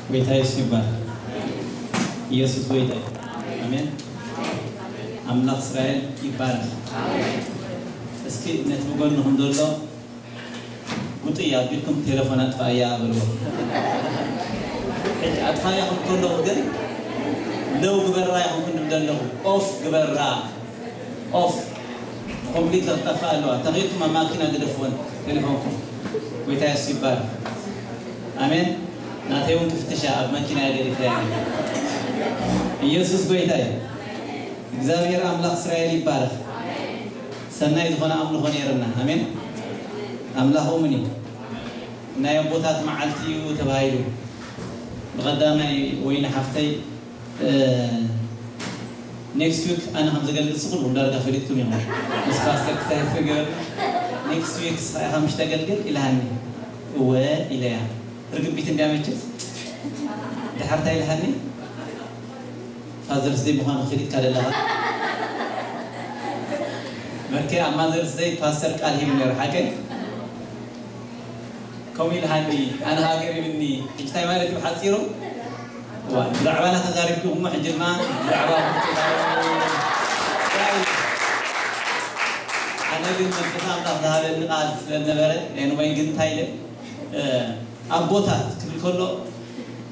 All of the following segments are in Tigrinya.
ጎይታ የሱስ ይባረክ። ኢየሱስ ጎይታ እዩ። ኣሜን። ኣምላኽ እስራኤል ይባረክ። እስኪ ነቲ ብጎንኹም ዘሎ ጉጥይ ኣቢልኩም ቴሌፎን ኣጥፋእያ በልዎ። ሕጂ ኣጥፋእያ ክብል ከለኹ ግን ለው ግበራ ይኹን ክንብል ዘለኹ። ኦፍ ግበራ። ኦፍ ኮምፕሊት ክትጠፍእ ኣለዋ። ተኺእልኩም ኣብ ማኪና ግደፍወን ቴሌፎንኩም። ጎይታ የሱስ ይባረክ። ኣሜን። ናተይ እውን ክፍትሻ ኣብ መኪና ገዲፈያ። ኢየሱስ ጎይታ እዩ። እግዚኣብሔር ኣምላኽ እስራኤል ይባረክ። ሰናይ ዝኾነ ኣምልኾ ነይርና። ኣሜን። ኣምላኽ እሙን እዩ። ናይ ኣቦታት መዓልቲ እዩ ተባሂሉ። ብቐዳማይ ወይኒ ሓፍተይ ኔክስት ዊክ ኣነ ከም ዘገልግል ስኹል ዳርጋ ፈሊጥኩም ኢኹም። ምስ ፓስተር ክሳይ ፍገር ኔክስት ዊክ ስኻ ኢኻ ምሽ ተገልግል ኢልሃኒ። እወ ኢለያ። ርግቢት እንዲያ መችስ ድሓርታ ኢልሃኒ። ፋዘርስ ደይ ምዃኑ ፈሊጥካ ደለኻ። መርኬ ኣብ ማዘርስ ደይ ፓስተር ቃል ሂቡ ነይሩ ሓቀይ። ከምኡ ኢልሃኒ ኣነ ሃገር ይብኒ። እንታይ ማለት እዩ ሓፂሩ? እዋ፣ ብዛዕባና ተዛሪብኩም እሞ ሕጂ ድማ ብዛዕባ ኣነ ግን መንፈስ ኣምላኽ ዝሃበኒ ቃል ስለ ዝነበረ፣ ኤንወይ ግን እንታይ ኢለ፣ እ፣ ኣቦታት ክብል ከሎ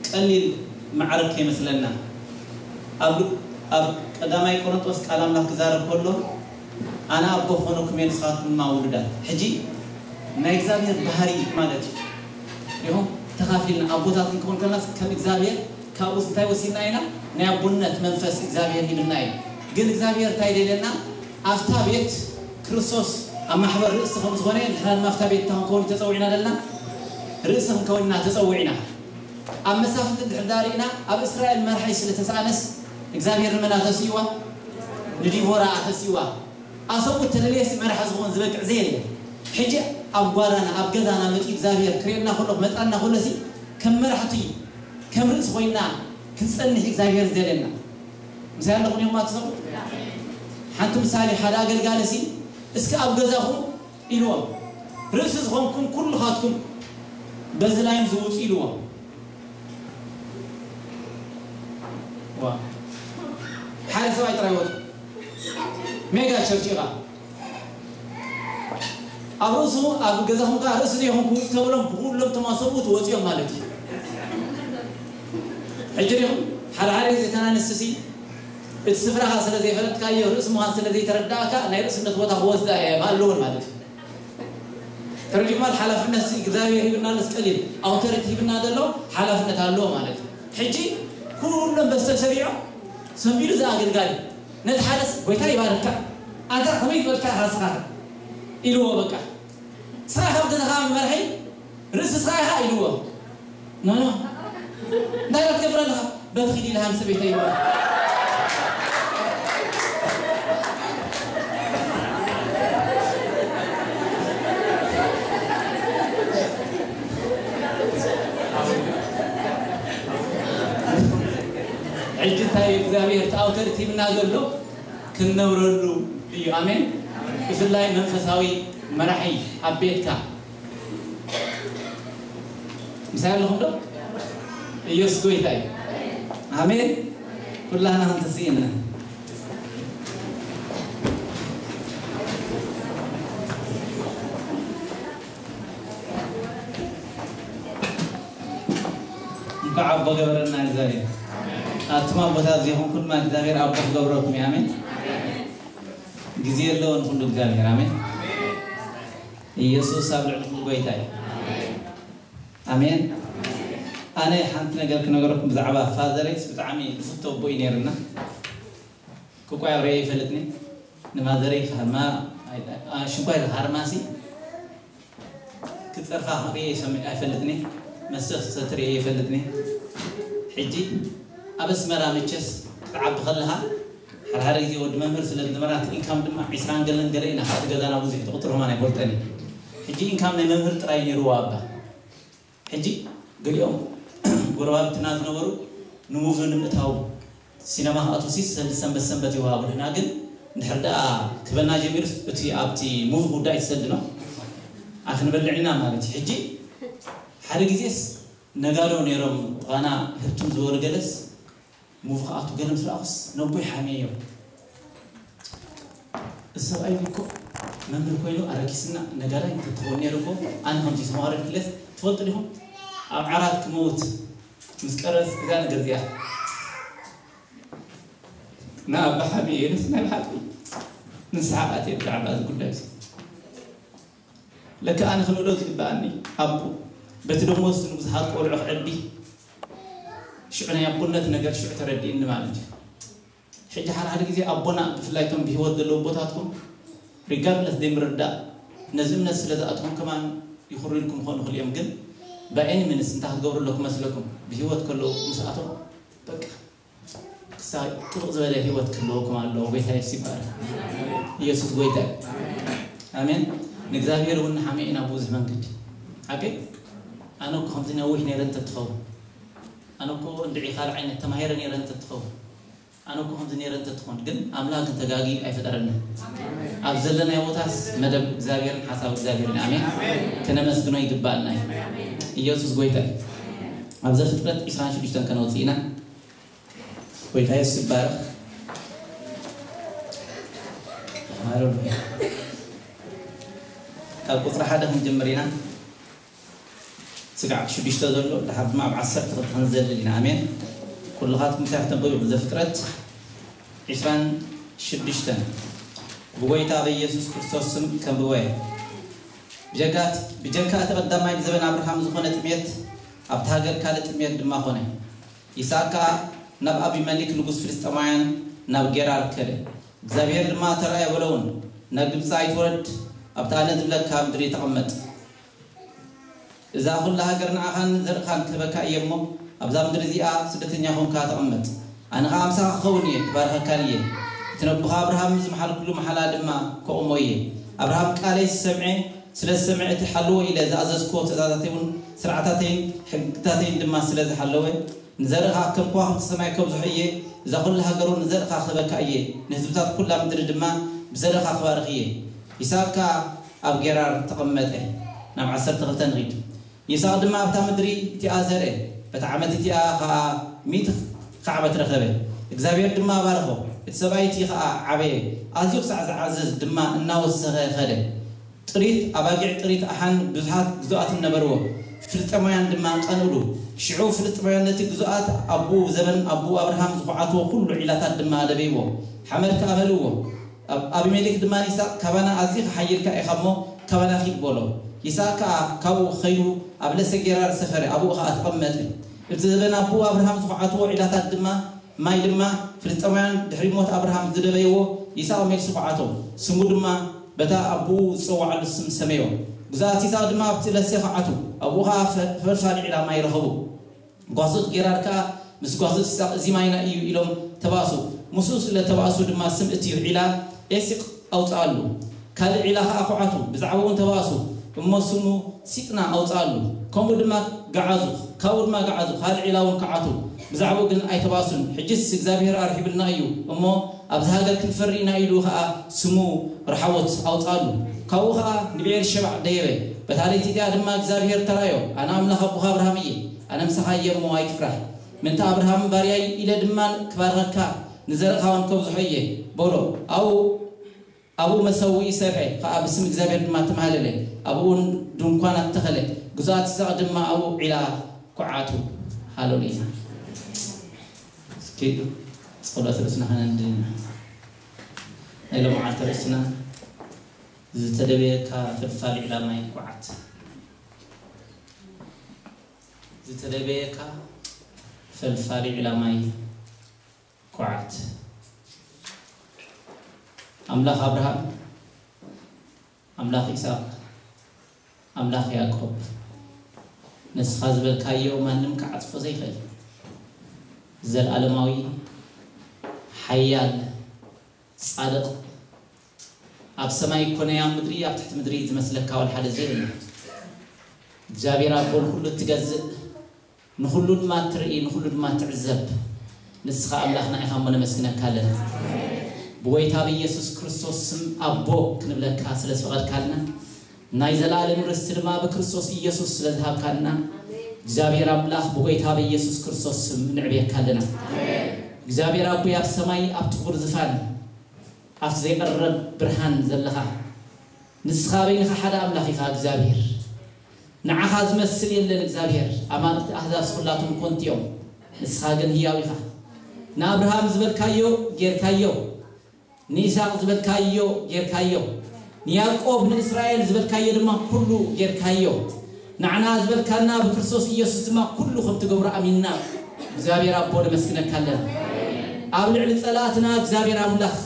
ቀሊል ማዕረግ ከይመስለና። ኣብ ኣብ ቀዳማይ ቆሮንቶስ ቃል ኣምላኽ ክዛረብ ከሎ ኣነ ኣቦ ክኾነኩም እየ ንስኻትኩም ድማ ውሉዳት። ሕጂ ናይ እግዚኣብሔር ባህሪ ማለት እዩ። ዲኹም ተኻፊልና ኣቦታት ክንከውን ከለና ከም እግዚኣብሔር ካብኡ እንታይ ወሲድና ኢና? ናይ ኣቦነት መንፈስ እግዚኣብሔር ሂብና እዩ። ግን እግዚኣብሔር እንታይ ደለና? ኣብታ ቤት ክርስቶስ ኣብ ማሕበር ርእሲ ከም ዝኾነ ንሕና ድማ ኣብታ ቤት እንታይ ክንከውን ተጸዊዕና ደለና? ርእሲ ክንከውን ኢና ተጸዊዕና። ኣብ መሳፍንቲ እንድሕር ደኣ ርኢና ኣብ እስራኤል መርሓይ ስለ ተሰኣነስ እግዚኣብሔር ንመን ኣተስእዋ? ንዲቦራ ኣተስእዋ። ኣሰብኡ ተደልየሲ መራሒ ዝኾን ዝበቅዕ ዘየለ። ሕጂ ኣብ ጓዳና ኣብ ገዛና መፂኡ እግዚኣብሔር ክርእየና ከሎ ክመፃና ከሎሲ ከም መራሕቲ ከም ርእሲ ኮይና ክንፀንሕ እግዚኣብሔር ዝደልየና። ምሳይ ኣለኹም እዮም ኣትሰቡ። ሓንቲ ምሳሌ ሓደ ኣገልጋሊ ሲ እስኪ ኣብ ገዛኹም ኢልዎም ርእሲ ዝኾንኩም ኩልኻትኩም በዚ ላይን ዝውፁ ኢልዎም። ዋ ሓደ ሰብኣይ ጥራይ ወፁ ሜጋ ቸርች ኢኻ ኣብ ርእሱ ኣብ ገዛኹም ከዓ ርእሲ ዘይኹም ክውፁ ተብሎም ብኩሎም ተማሰቡ ትወፅኦም ማለት እዩ። ሕጂ ዲኹም ሓደ ሓደ ግዜ ተናንስሲ እቲ ስፍራኻ ስለ ዘይፈለጥካዮ ርእሲ ምዃን ስለ ዘይተረዳእካ ናይ ርእስነት ቦታ ክወስዳ እየ ኣለውን ማለት እዩ። ተረዲእኩም ማለት ሓላፍነት እግዚኣብሔር ሂብና ኣሎ ቀሊል ኣውቶሪቲ ሂብና ዘሎ ሓላፍነት ኣለዎ ማለት እዩ። ሕጂ ኩሎም በስተሰሪዖም ሰንቢዱ ዝኣገልጋሊ ነቲ ሓደስ ጎይታ ይባርካ ኣንታ ከመይ ዝበልካ ሃስኻ ኢልዎ በቃ ስራሕ ኣብ ገዛኻ መርሒ ርእሲ ስራሕ ኢልዎ ኖ ኖ እንታይ ትገብር ኣለኻ በቲ ኪድ ኢልሃን ሰበይተይ ይበል ሕጂ እንታይ እግዚኣብሔር ተኣውተር ቲምና ዘሎ ክንነብረሉ እዩ ኣሜን ብፍላይ መንፈሳዊ መራሒ ኣብ ቤትካ ምሳይ ኣለኹም ዶ ኢየሱስ ጎይታ እዩ ኣሜን ኩላህና ክንትስኢና እንኳዕ ኣቦ ገበረና እግዚኣብሔር ኣቱም ኣቦታት ዚኹም ኩድማ እግዚኣብሔር ኣቦ ክገብረኩም ኣሜን ግዜ የለውን ኩሉ እግዚኣብሔር ኣሜን ኢየሱስ ኣብ ልዕሊ ኩሉ ጎይታ እዩ ኣሜን ኣነ ሓንቲ ነገር ክነገረኩም ብዛዕባ ፋዘረይስ ብጣዕሚ ዝፍቶ ኣቦ እዩ ነይርና ክቋያ ርየ ይፈልጥኒ ንማዘረይ ክሃርማ ሽንኳይ ዝሃርማሲ ክፀርፋ ክርኢ ኣይፈልጥኒ መስተ ክሰትር እየ ይፈልጥኒ ሕጂ ኣብ ኣስመራ መቸስ ክትዓቢ ከለኻ ሓደ ሓደ ግዜ ወዲ መምህር ስለ ዝነበራ እቲ ኢንካም ድማ ዒስራን ገለን ገለ ኢና ካብቲ ገዛና ብዙሕ እቲ ቁፅሪ ከማን ኣይፈልጠን እዩ ሕጂ ኢንካም ናይ መምህር ጥራይ ነይርዎ ኣባ ሕጂ ገሊኦም ጎረባብትና ዝነበሩ ንሙቪ ንምእታው ሲነማ ክኣትውሲ ሰንበት ሰንበት ይወሃቡ ንሕና ግን እንድሕር ደኣ ክበና ጀሚሩስ እቲ ኣብቲ ሙቪ ጉዳይ ትሰድኖ ኣክንበልዕ ኢና ማለት እዩ ሕጂ ሓደ ግዜስ ነጋዶ ነይሮም ጥቓና ህብትም ዝበሉ ገለስ ሙቭ ክኣቱ ገለ ምስ ረኣኹስ ነቦይ ሓምየዮ። እዚ ሰብኣይ እኮ መምህር ኮይኑ ኣረጊስና ነጋዳይ እንተትኸውን ነይሩ እኮ ኣነ ከምዚ ተማሃሮ ክለስ ትፈልጡ ዲኹም? ኣብ ዓራት ክመውት ምስ ቀረስ እዛ ነገር እዚኣ ንኣባ ሓምየ ኢሉስ ናይ ብሓቂ ንስሓቕ ኣትየ ብዛዕባ እዚ ጉዳይ እዚ። ለካ ኣነ ክንእሎ ዝግብኣኒ ኣቦ በቲ ደሞዝ ንብዙሓት ቆልዑ ክዕቢ ሽዑ ናይ ኣቦነት ነገር ሽዑ ተረዲእኒ ማለት እዩ። ሕጂ ሓደ ሓደ ግዜ ኣቦና ብፍላይ እቶም ብህይወት ዘለዉ ኣቦታትኩም ሪጋርድለስ ዘይምርዳእ ነዚ እምነት ስለ ዝኣትኹም ከማን ይኹርዩልኩም ክኾኑ ይኽእሉ እዮም። ግን by any means እንታይ ክትገብሩ ኣለኩም መስለኩም? ብህይወት ከለዉ ምስኣቶም በቃ ክሳ ጥብቕ ዝበለ ህይወት ክህልወኩም ኣለዎ። ጎይታ የሱስ ይባረክ። ኢየሱስ ጎይታ እዩ። ኣሜን። ንእግዚኣብሔር እውን ንሓምየ ኢና ብብዙሕ መንገዲ። ሓቂ ኣነ እኮ ከምዚ ነዊሕ ነይረ እንተትኸውን ኣነ እኮ እንድዒ ካልእ ዓይነት ተማሂረ ነይረ እንተትኸውን ኣነ እኮ ከምዚ ነይረ እንተትኾን ግን ኣምላክ ግን ተጋጊ ኣይፈጠረና። ኣብ ዘለናዮ ቦታስ መደብ እግዚኣብሔርን ሓሳብ እግዚኣብሔርን ኣሜን። ከነመስግኖ ይግባኣና እዩ። ኢየሱስ ጎይታ እዩ። ኣብ ዘፍጥረት ዕስራን ሽዱሽተን ከነውፅእ ኢና። ጎይታ የሱስ ይባረክ። ሃሌሉያ። ካብ ቁፅሪ ሓደ ክንጅምር ኢና። ስጋዕ ሽዱሽተ ዘሎ ድሓር ድማ ኣብ ዓሰርተ ክልተ ክንዘልል ኢና። ኣሜን። ኩልኻትኩም እንታይ ክተንብቡ? ዘፍጥረት ዕስራን ሽዱሽተን ብጎይታ በኢየሱስ ክርስቶስ ስም ከንብቦ እየ። ብጀካ እቲ ቀዳማይ ብዘበን ኣብርሃም ዝኾነ ጥሜት ኣብቲ ሃገር ካልእ ጥሜት ድማ ኾነ። ይስሐቅ ከኣ ናብ ኣቢመሊክ ንጉስ ፍልስጥኤማውያን ናብ ጌራር ከደ። እግዚኣብሔር ድማ ተራእዮ በለውን፣ ናብ ግብጺ ኣይትውረድ፣ ኣብቲ ኣነ ዝብለካ ምድሪ ተቐመጥ። እዛ ኹላ ሃገር ንዓኻን ንዘርእኻን ክህበካ እየ እሞ፣ ኣብዛ ምድሪ እዚኣ ስደተኛ ኾንካ ተቐመጥ። ኣነ ኸኣ ምሳኻ ክኸውን እየ፣ ክባርኸካን እየ። እቲ ነቦኻ ኣብርሃም ዝመሓልኩሉ መሓላ ድማ ከቑሞ እየ። ኣብርሃም ቃለይ ዝሰምዐ፣ ስለ ዝሰምዐ፣ እቲ ሓልዎ ኢለ ዝኣዘዝክዎ ትእዛዛተይን ስርዓታተይን ሕግታተይን ድማ ስለ ዝሓለወ፣ ንዘርእኻ ከም ከዋኽብቲ ሰማይ ከብዝሖ እየ። እዛ ኹላ ሃገር እውን ንዘርእኻ ክህበካ እየ፣ ንህዝብታት ኩላ ምድሪ ድማ ብዘርእኻ ክባርኽ እየ። ይስሐቅ ከኣ ኣብ ጌራር ተቐመጠ። ናብ ዓሰርተ ክልተ ንኺድ። ይስሐቅ ድማ ኣብታ ምድሪ እቲኣ ዘርአ፣ በታ ዓመት እቲኣ ኸኣ ሚእቲ ካዕበት ረኸበ። እግዚኣብሔር ድማ ባረኾ። እቲ ሰብኣይ እቲ ኸኣ ዓበየ፣ ኣዝዩ ክሳዕ ዝዓዝዝ ድማ እናወሰኸ ኸደ። ጥሪት ኣባጊዕ ጥሪት ኣሓን ብዙሓት ግዙኣትን ነበርዎ። ፍልስጥኤማውያን ድማ ቀንእሉ። ሽዑ ፍልስጥኤማውያን ነቲ ግዙኣት ኣቦኡ ዘበን ኣቦኡ ኣብርሃም ዝኹዓትዎ ኩሉ ዒላታት ድማ ደበይዎ። ሓመድ ከኣ በልዎ። ኣብ-፣ ኣቢሜሌክ ድማ ንይስሐቅ፣ "ካባና ኣዚኻ ሓይልካ ኢኻ እሞ ካባና ኪድ" በሎ። ይስሐቅ ከኣ ካብኡ ኸይዱ ኣብ ለሰ ጌራር ሰፈረ፣ ኣብኡ ኸኣ ተቐመጠ። እቲ ዘበን ኣቦኡ ኣብርሃም ዝኹዓትዎ ዒላታት ድማ ማይ ድማ ፍልስጥኤማውያን ድሕሪ ሞት ኣብርሃም ዝደበይዎ ይስሐቅ መሊሱ ኹዓቶ። ስሙ ድማ በታ ኣቦኡ ዝጸውዓሉ ስም ሰመዮ። ግዙኣት ይስሐቅ ድማ ኣብቲ ለሴ ኹዓቱ። ኣብኡ ኸኣ ፈ-፣ ፈልፋሊ ዒላ ማይ ረኸቡ። ጓሶት ጌራር ከኣ ምስ ጓሶት ይስሐቅ፣ "እዚ ማይና እዩ" ኢሎም ተባእሱ። ምስኡ ስለ ተባእሱ ድማ ስም እቲ ዒላ ኤሲቅ ኣውጽኣሉ። ካልእ ዒላ ኸኣ ኹዓቱ፣ ብዛዕባኡ እውን ተባእሱ፣ እሞ ስሙ ሲጥና ኣውጽኣሉ። ከምኡ ድማ ገዓዙ፣ ካብኡ ድማ ገዓዙ፣ ካልእ ዒላ እውን ከዓቱ፣ ብዛዕባኡ ግን ኣይተባእሱን። ሕጅስ እግዚኣብሔር ኣርሒቡልና እዩ እሞ ኣብዚ ሃገር ክንፈሪ ኢና ኢሉ ኸኣ ስሙ ረሓቦት ኣውጽኣሉ። ካብኡ ኸኣ ንብኤር ሸባዕ ደየበ። በታ ለይቲ እቲኣ ድማ እግዚኣብሔር ተራእዮ፣ "ኣነ ኣምላኽ ኣቦኻ ኣብርሃም እየ፣ ኣነ ምሳኻ እየ እሞ ኣይትፍራሕ። ምእንቲ ኣብርሃም ባርያይ ኢለ ድማ ክባርኸካ፣ ንዘርእኻ እውን ከብዝሖ እየ" በሎ። ኣብኡ ኣብኡ መሰውኢ ሰርሐ፣ ኸኣ ብስም እግዚኣብሔር ድማ ተማህለለ። ኣብኡ ድንኳናት ተኸለ። ግዙኣት ይስሐቅ ድማ ኣብኡ ዒላ ኳዓቱ። ሃሌሉያ። እስኪ ጸሎት ርእስና ኸነንድን። ናይ ሎማዓልቲ ርእስና ዝተደበየካ ፈልፋሊ ዒላ ማይ ኳዓት። ዝተደበየካ ፈልፋሊ ዒላ ማይ ኳዓት። ኣምላኽ ኣብርሃም፣ ኣምላኽ ይስሐቅ፣ ኣምላኽ ያዕቆብ፣ ንስኻ ዝበልካዮ ማንም ክዓጽፎ ዘይኽእል፣ ዘለኣለማዊ፣ ሓያል፣ ጻድቕ፣ ኣብ ሰማይ ኮነ ኣብ ምድሪ፣ ኣብ ትሕቲ ምድሪ ዝመስለካ ወላ ሓደ ዘየለ። እግዚኣብሔር ኣቦ ንኹሉ እትገዝእ፣ ንኹሉ ድማ እትርኢ፣ ንኹሉ ድማ እትዕዘብ፣ ንስኻ ኣምላኽና ኢኻ እሞ ነመስግነካ ኣለና። ብጎይታ ብኢየሱስ ክርስቶስ ስም ኣቦ ክንብለካ ስለ ዝፈቐድካልና፣ ናይ ዘላለም ርስቲ ድማ ብክርስቶስ ኢየሱስ ስለ ዝሃብካልና፣ እግዚኣብሔር ኣምላኽ ብጎይታ በኢየሱስ ክርስቶስ ስም ንዕብየካ ኣለና። እግዚኣብሔር ኣቦይ ኣብ ሰማይ ኣብቲ ክቡር ዝፋን ኣብቲ ዘይቐረብ ብርሃን ዘለኻ ንስኻ በይንኻ ሓደ ኣምላኽ ኢኻ እግዚኣብሔር። ንዓኻ ዝመስል የለን እግዚኣብሔር። ኣማልኽቲ ኣህዛብስ ኩላቶም ኮንቲ እዮም፣ ንስኻ ግን ህያው ኢኻ። ንኣብርሃም ዝበልካዮ ጌርካዮ። ንይስሐቅ ዝበልካዮ ጌርካዮ፣ ንያዕቆብ ንእስራኤል ዝበልካዮ ድማ ኩሉ ጌርካዮ። ንዓና ዝበልካና ብክርስቶስ ኢየሱስ ድማ ኩሉ ከም ትገብሮ ኣሚንና እግዚኣብሔር ኣቦ ነመስግነካ ኣለና። ኣብ ልዕሊ ጸላእትና እግዚኣብሔር ኣምላኽ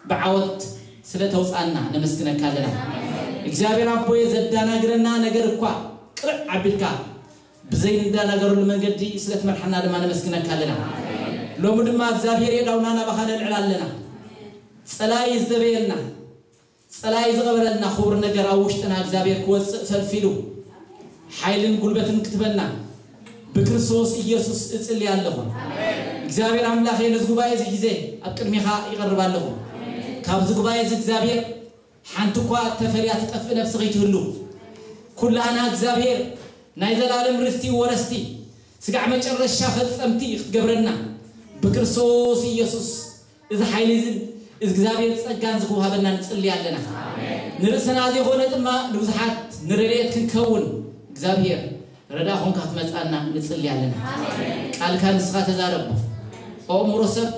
ብዓወት ስለ ተውጻና ነመስግነካ ኣለና። እግዚኣብሔር ኣቦየ ዘዳናግረና ነገር እኳ ቅርዕ ኣቢልካ ብዘይንደናገረሉ መንገዲ ስለ ትመርሓና ድማ ነመስግነካ ኣለና። ሎሚ ድማ እግዚኣብሔር የዳውና ናባኻ ነልዕል ኣለና። ጸላይ ዝደበየልና ጸላይ ዝቐበረልና ክቡር ነገር ኣብ ውሽጥና እግዚኣብሔር ክወጽእ ፈልፊሉ ሓይልን ጉልበትን ክትበና ብክርስቶስ ኢየሱስ እጽሊ ኣለኹ። እግዚኣብሔር ኣምላኽ ነዚ ጉባኤ እዚ ጊዜ ኣብ ቅድሚኻ ይቐርብ ኣለኹ። ካብዚ ጉባኤ እዚ እግዚኣብሔር ሓንቲ እኳ ተፈልያ ትጠፍእ ነፍሲ ከይትህሉ ኩላህና እግዚኣብሔር ናይ ዘላለም ርስቲ ወረስቲ ስጋዕ መጨረሻ ፈጸምቲ ክትገብረና ብክርስቶስ ኢየሱስ እዚ ሓይሊ እዚ እግዚኣብሔር ጸጋን ዝክውሃበና ንጽሊ ኣለና። ንርእስና ዘይኮነ ድማ ንብዙሓት ንረድኤት ክንከውን እግዚኣብሔር ረዳ ኾንካ ክትመጻና ንጽሊ ኣለና። ቃልካ ንስኻ ተዛረብ። ኣእምሮ ሰብ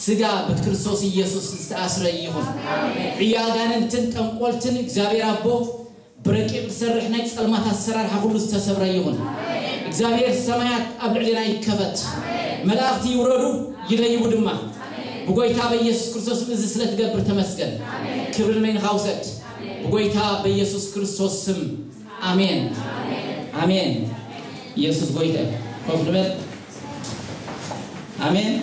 ስጋ ብክርስቶስ ኢየሱስ ዝተኣስረ ይኹን። ዕዮ ኣጋንንትን ጠንቆልትን እግዚኣብሔር ኣቦ ብረቂቕ ዝሰርሕ ናይ ጸልማት ኣሰራርሓ ኩሉ ዝተሰብረ ይኹን። እግዚኣብሔር ሰማያት ኣብ ልዕሌና ይከፈት። መላእኽቲ ይውረዱ ይደይቡ ድማ። ብጎይታ በኢየሱስ ክርስቶስ እዚ ስለ ትገብር ተመስገን። ክብሪ ንመይንኻ ውሰድ። ብጎይታ በኢየሱስ ክርስቶስ ስም ኣሜን። ኣሜን። ኢየሱስ ጎይታ እዩ። ኮፍ ንበል። ኣሜን።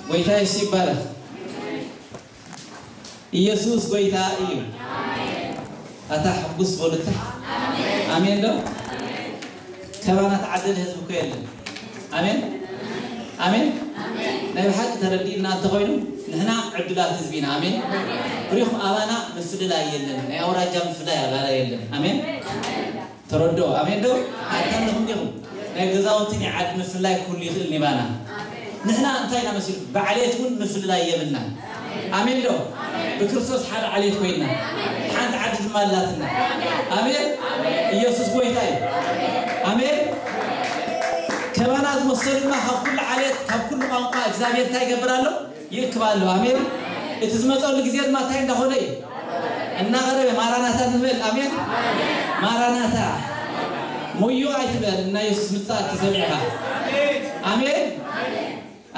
ጎይታ ኢየሱስ ይባረክ። ኢየሱስ ጎይታ እዩ። ኣታ ሕጉስ በሉታ። ኣሜን ዶ? ከባና ተዓደል ህዝቢ እኮ የለን። ኣሜን። ኣሜን። ናይ ብሓቂ ተረዲእና እንተኾይኑ ንሕና ዕዱላት ህዝቢ ኢና። ኣሜን። ሪኹም ኣባና ምፍልላይ የለን። ናይ ኣውራጃ ምፍላይ ኣባና የለን። ኣሜን። ተረድኦ። ኣሜን ዶ? ኣይታለኹም ዲኹም? ናይ ገዛውቲ ናይ ዓዲ ምፍላይ ኩሉ ይኽእል ኒባና። ንሕና እንታይ ኢና መሲሉ? ብዓሌት እውን ምፍልላይ የብልና። ኣሜን ዶ? ብክርስቶስ ሓደ ዓሌት ኮይና ሓንቲ ዓዲ ድማ ኣላትና። ኣሜን። ኢየሱስ ጎይታ እዩ። ኣሜን። ከባና ዝመሰሉ ድማ ካብ ኩሉ ዓሌት ካብ ኩሉ ቋንቋ እግዚኣብሔር እንታይ ይገብር ኣሎ? ይእክብ ኣሎ። ኣሜን። እቲ ዝመፀሉ ግዜ ድማ እንታይ እንዳኾነ እዩ? እናቐረበ። ማራናታ ንበል። ኣሜን። ማራናታ። ሞዮ ኣይትበል፣ እና የሱስ ምጻእ ተሰሚዕኻ። ኣሜን።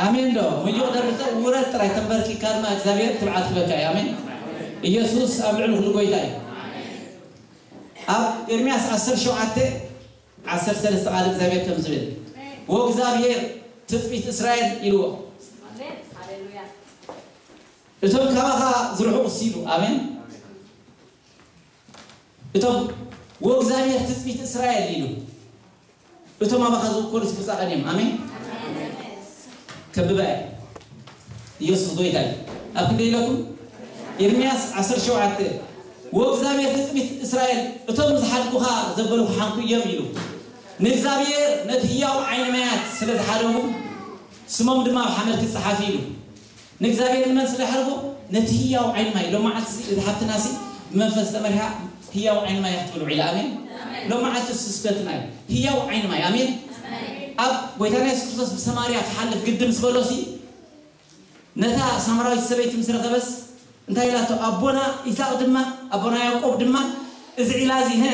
ኣሜን ዶ? ሞዮ ደርተ ውረት ጥራይ ተንበርኪካ ድማ እግዚኣብሔር ትብዓት ክበካ እዩ። ኣሜን። ኢየሱስ ኣብ ልዕሊ ኩሉ ጎይታ እዩ። ኣብ ኤርምያስ ዓሰርተ ሸውዓተ ዓሰርተ ሰለስተ ቃል እግዚኣብሔር ከም ዝብል፣ "ወእግዚኣብሔር ትጽቢት እስራኤል" ኢልዎ። ኣሜን። ሃሌሉያ። እቶም ካባኻ ዝርሕቑ ሲሉ። ኣሜን። እቶም "ወእግዚኣብሔር ትጽቢት እስራኤል" ኢሉ። እቶም ኣባኻ ዝውከሉ ብጻ ቀን እዮም። ኣሜን። ከብባ እየ። ኢየሱስ ጎይታ እዩ። ኣብ ክንደይ ኢለኩም? ኤርምያስ ዓሰርተ ሸውዓተ፣ "ወእግዚኣብሔር ትጽቢት እስራኤል፣ እቶም ዝሓድጉኻ ዘበሉኻ ሓንኩ እዮም" ኢሉ። ንእግዚኣብሔር ነቲ ህያው ዓይኒ ማያት ስለ ዝሓደጉ፣ ስሞም ድማ ኣብ ሓመድ ክጸሓፍ ኢሉ። ንእግዚኣብሔር ንመን ስለ ሓደጎ? ነቲ ህያው ዓይኒ ማይ። ሎም መዓልቲ እዚ፣ እዚ ሓብትና ሲ ብመንፈስ ተመሪሓ ህያው ዓይኒ ማይ ክትብል ውዒላ። ኣሜን። ሎም መዓልቲ እሱ ስብከትና እዩ። ህያው ዓይኒ ማይ። ኣሜን። ኣብ ጎይታና የሱስ ክርስቶስ ብሰማርያ ክሓልፍ ግዲ ምስ በሎ ሲ፣ ነታ ሳምራዊት ሰበይቲ ምስ ረኸበስ እንታይ ኢላቶ? ኣቦና ይስሐቅ ድማ፣ ኣቦና ያዕቆብ ድማ እዚ ዒላ እዚ፣ ሀ፣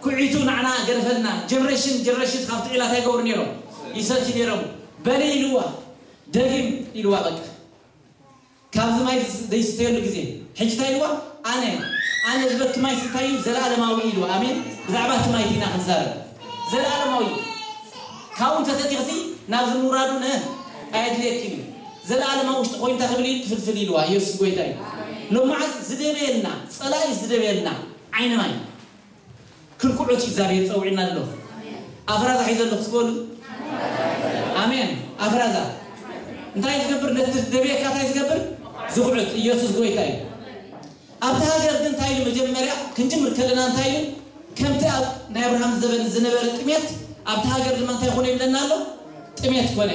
ኩዒቱ ንዓና ገደፈልና። ጀነሬሽን ጀነሬሽን ካብቲ ዒላ እንታይ ይገብሩ ነይሮም? ይሰትዩ ነይሮም። በሊ ኢልዋ፣ ደጊም ኢልዋ። በቃ ካብዚ ማይ ዘይስተየሉ ግዜ። ሕጂ እንታይ ኢልዋ? ኣነ፣ ኣነ ዝበኪ ማይ እንታይ እዩ? ዘለኣለማዊ ኢልዋ። ኣሜን። ብዛዕባ እቲ ማይ ኢና ክንዛረብ። ዘለኣለማዊ። ካብኡ እንተሰቲኽሲ ናብዚ ምውራዱ ነ-፣ ኣየድልየኪን እዩ። ዘለኣለማዊ ውሽጢ ኮይኑ እንታይ ክብል እዩ? ትፍልፍል ኢልዋ። ኢየሱስ ጎይታ እዩ። ሎማዓት ዝደበየልና፣ ጸላኢ ዝደበየልና ዓይኒ ማይ ክንኩዕት እዩ እግዚኣብሔር ጸዊዕና ኣሎ። ኣፍራዛ ሒዘ ኣለኹ ዝበሉ። ኣሜን። ኣፍራዛ እንታይ ዝገብር? ነቲ ደብየካ እንታይ ዝገብር? ዝኹዕት። ኢየሱስ ጎይታ እዩ። ኣብቲ ሃገር ግን እንታይ ኢሉ? መጀመርያ ክንጅምር ከለና እንታይ ኢሉ? ከምቲ ኣብ ናይ ኣብርሃም ዘበን ዝነበረ ጥሜት ኣብቲ ሃገር ድማ እንታይ ኮነ ይብለና ኣሎ? ጥሜት ኮነ።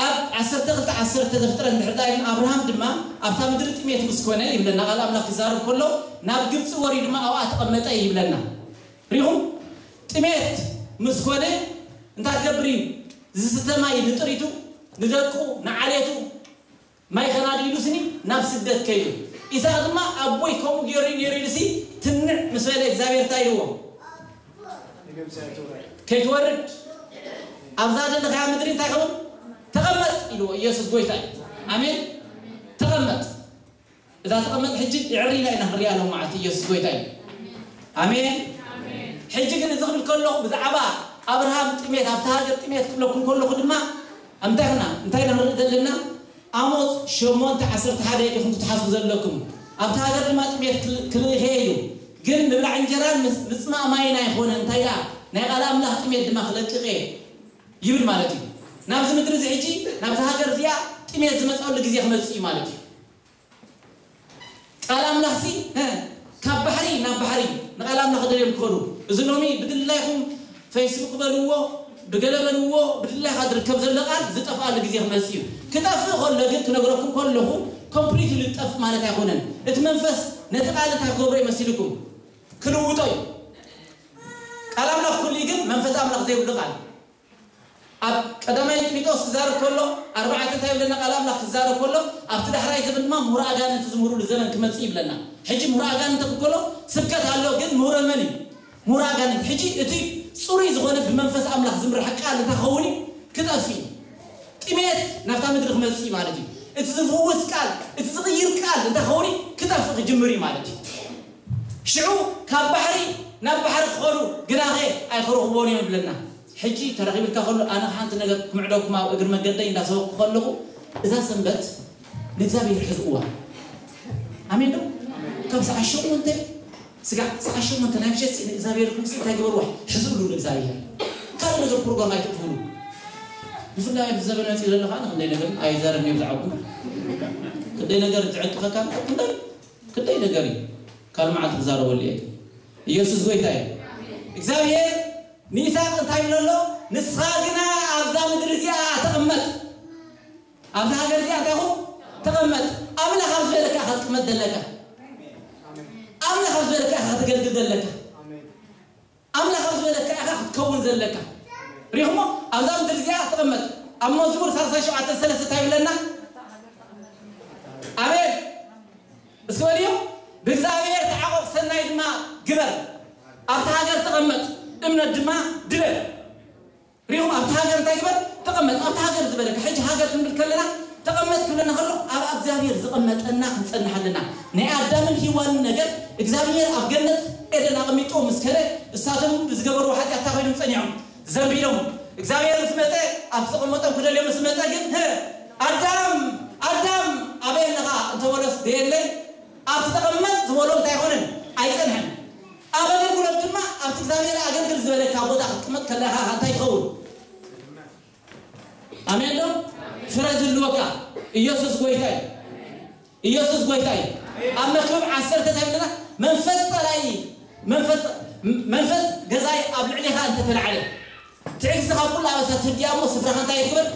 ኣብ ዓሰርተ ክልተ ዓሰርተ ዘፍጥረት እንድሕር ዳኣ ኣብርሃም ድማ ኣብታ ምድሪ ጥሜት ምስ ኮነ ይብለና ቃል ኣምላኽ ክዛረብ ከሎ፣ ናብ ግብፂ ወሪዱ ድማ ኣብኣ ተቐመጠ ይብለና። ሪኹም? ጥሜት ምስ ኮነ እንታይ ክገብር እዩ? ዝስተ ማይ ንጥሪቱ፣ ንደቁ፣ ንዓሌቱ ማይ ከናዲ ኢሉ ስኒ ናብ ስደት ከይዱ። ኢሳቅ ድማ ኣቦይ ከምኡ ገይሩ ነይሩ ኢሉ ሲ ትንዕ ምስ በለ እግዚኣብሔር እንታይ ኢልዎ? ከይትወርድ ኣብዛ ዘለኻያ ምድሪ እንታይ ኸውን? ተቐመጥ ኢልዎ። ኢየሱስ ጎይታ እዩ። ኣሜን። ተቐመጥ። እዛ ተቐመጥ ሕጂ ይዕሪና ኢና ክንሪኣ ሎም መዓልቲ ኢየሱስ ጎይታ እዩ። ኣሜን። ሕጂ ግን እዚ ክብል ከለኹ ብዛዕባ ኣብርሃም ጥሜት ኣብቲ ሃገር ጥሜት ክብለኩም ከለኹ ድማ እንታይ ና እንታይ ኢና ንርኢ ዘለና? ኣሞጽ ሸሞንተ ዓሰርተ ሓደ ኢኹም ክትሓስቡ ዘለኩም። ኣብቲ ሃገር ድማ ጥሜት ክል- ክልእኸ እዩ፣ ግን ምብላዕ እንጀራን ምስ- ምጽማእ ማይን ኣይኾነ። እንታይ ደኣ ናይ ቃል ኣምላኽ ጥሜት ድማ ክለቅቕ እየ ይብል ማለት እዩ። ናብዚ ምድሪ እዚ ሕጂ ናብዚ ሃገር እዚኣ ጥሜት ዝመፀሉ ግዜ ክመፅእ እዩ ማለት እዩ። ቃል ኣምላኽሲ እ፣ ካብ ባሕሪ ናብ ባሕሪ ንቃል ኣምላኽ ደልዮም ክኸዱ። እዚ ሎሚ ብድላይኹም ፌስቡክ በልዎ፣ ብገለ በልዎ፣ ብድላይካ ዝርከብ ዘሎ ቃል ዝጠፍኣሉ ግዜ ክመጽእ እዩ። ክጠፍእ ከሎ ግን ክነግረኩም ከለኹ ኮምፕሊትሊ ዝጠፍእ ማለት ኣይኮነን። እቲ መንፈስ ነቲ ቃል እንታይ ክገብሮ እዩ መሲልኩም? ክልውጦ እዩ። ቃል ኣምላኽ ኩሉ እዩ፣ ግን መንፈስ ኣምላኽ ዘይብሉ ቃል ኣብ ቀዳማይ ጢሞቴዎስ ክዛረብ ከሎ ኣርባዕተ እንታይ ይብለና ቃል ኣምላኽ ክዛረብ ከሎ ኣብቲ ዳሕራይ ዘበን ድማ ምሁር ኣጋንንቲ ዝምህሩሉ ዘበን ክመጽእ ይብለና። ሕጂ ምሁር ኣጋንንቲ ክከሎ ስብከት ኣሎ፣ ግን ምሁረ መን እዩ? ምሁር ኣጋንንቲ። ሕጂ እቲ ጽሩይ ዝኾነ ብመንፈስ ኣምላኽ ዝምራሕ ቃል እንታይ ክኸውን እዩ? ክጠፍእ እዩ። ጥሜት ናብታ ምድሪ ክመጽእ እዩ ማለት እዩ። እቲ ዝፍውስ ቃል፣ እቲ ዝቕይር ቃል እንታይ ክኸውን እዩ? ክጠፍእ ክጅምር እዩ ማለት እዩ። ሽዑ ካብ ባሕሪ ናብ ባሕሪ ክኸዱ ግናኸ ኣይክረኽብዎን እዮም ይብለና። ሕጂ ተረኺብልካ ከሎ ኣነ ሓንቲ ነገር ክምዕደኩም ኣብ እግሪ መገደይ እንዳሰበኩ ከለኹ እዛ ሰንበት ንእግዚኣብሔር ሕዝእዋ። ኣሜን ዶ? ካብ ሰዓት ሸሞንተ ስጋዕ ሰዓት ሸሞንተ ናይ ምሸት ንእግዚኣብሔር ክምስ እንታይ ግበርዋ? ሕዝእሉ ንእግዚኣብሔር። ካልእ ነገር ፕሮግራም ኣይትጥፍሉ። ብፍላይ ኣብዚ ዘበን መፂኡ ዘሎ ከዓ ክንደይ ነገር ኣይዛረብን እዮም ዝዓቡ። ክንደይ ነገር ዝዕቅፈካ ክንደይ ክንደይ ነገር እዩ። ካልእ መዓልቲ ክዛረበሉ እየ። ኢየሱስ ጎይታ እዩ። እግዚኣብሔር ንይስሐቅ እንታይ ይብሎ ኣሎ? ንስኻ ግና ኣብዛ ምድሪ እዚኣ ተቐመጥ፣ ኣብዛ ሃገር እዚኣ እንታይ ኹን ተቐመጥ። ኣምላኽ ኣብ ዝበለካ ኢኻ ክትቅመጥ ዘለካ። ኣምላኽ ኣብ ዝበለካ ኢኻ ክትገልግል ዘለካ። ኣምላኽ ኣብ ዝበለካ ኢኻ ክትከውን ዘለካ። ሪኹሞ ኣብዛ ምድሪ እዚኣ ተቐመጥ። ኣብ መዝሙር ሰላሳ ሸውዓተ ሰለስተ እንታይ ይብለና? ኣሜን። እስኪ በልዮ፣ ብእግዚኣብሔር ተዓቆብ፣ ሰናይ ድማ ግበር፣ ኣብቲ ሃገር ተቐመጥ፣ እምነት ድማ ድለብ። ሪኹም ኣብቲ ሃገር እንታይ ግበር? ተቐመጥ። ኣብቲ ሃገር ዝበለካ፣ ሕጂ ሃገር ክንብል ከለና ተቐመጥ ክብለና ከሎ ኣብ እግዚኣብሔር ዝቐመጠና ክንጸንሕ ኣለና። ናይ ኣዳምን ሂዋንን ነገር እግዚኣብሔር ኣብ ገነት ኤደን ኣቐሚጥዎ ምስ ከደ እሳቶም ብዝገበርዎ ሓጢኣት ኮይኖም ጸኒዖም ዘንቢሎም እግዚኣብሔር ምስ መጸ ኣብቲ ዘቐመጦም ክደልዮም ምስ መጸ ግን ህ ኣዳም ኣዳም ኣበይ ኣለኻ እንተበሎስ ደየለይ ኣብቲ ተቐመጥ ዝበሎ እንታይ ኣይኮነን ኣይጸንሐን። ኣብ ኣገልግሎት ድማ ኣብቲ እግዚኣብሔር ኣገልግል ዝበለካ ቦታ ክትቅመጥ ከለኻ እንታይ ትኸውን? ኣሜን ዶ? ፍረ ዝህልወካ ኢየሱስ ጎይታ እዩ። ኢየሱስ ጎይታ እዩ። ኣብ መክብብ ዓሰርተ እንታይ ይብለና? መንፈስ ጸላኢ መንፈስ መንፈስ ገዛይ ኣብ ልዕሊኻ እንተተላዕለ ትዕግስቲ ካብ ኩሉ ኣበሳ ትህድያ እሞ ስፍራኻ እንታይ ይግበር?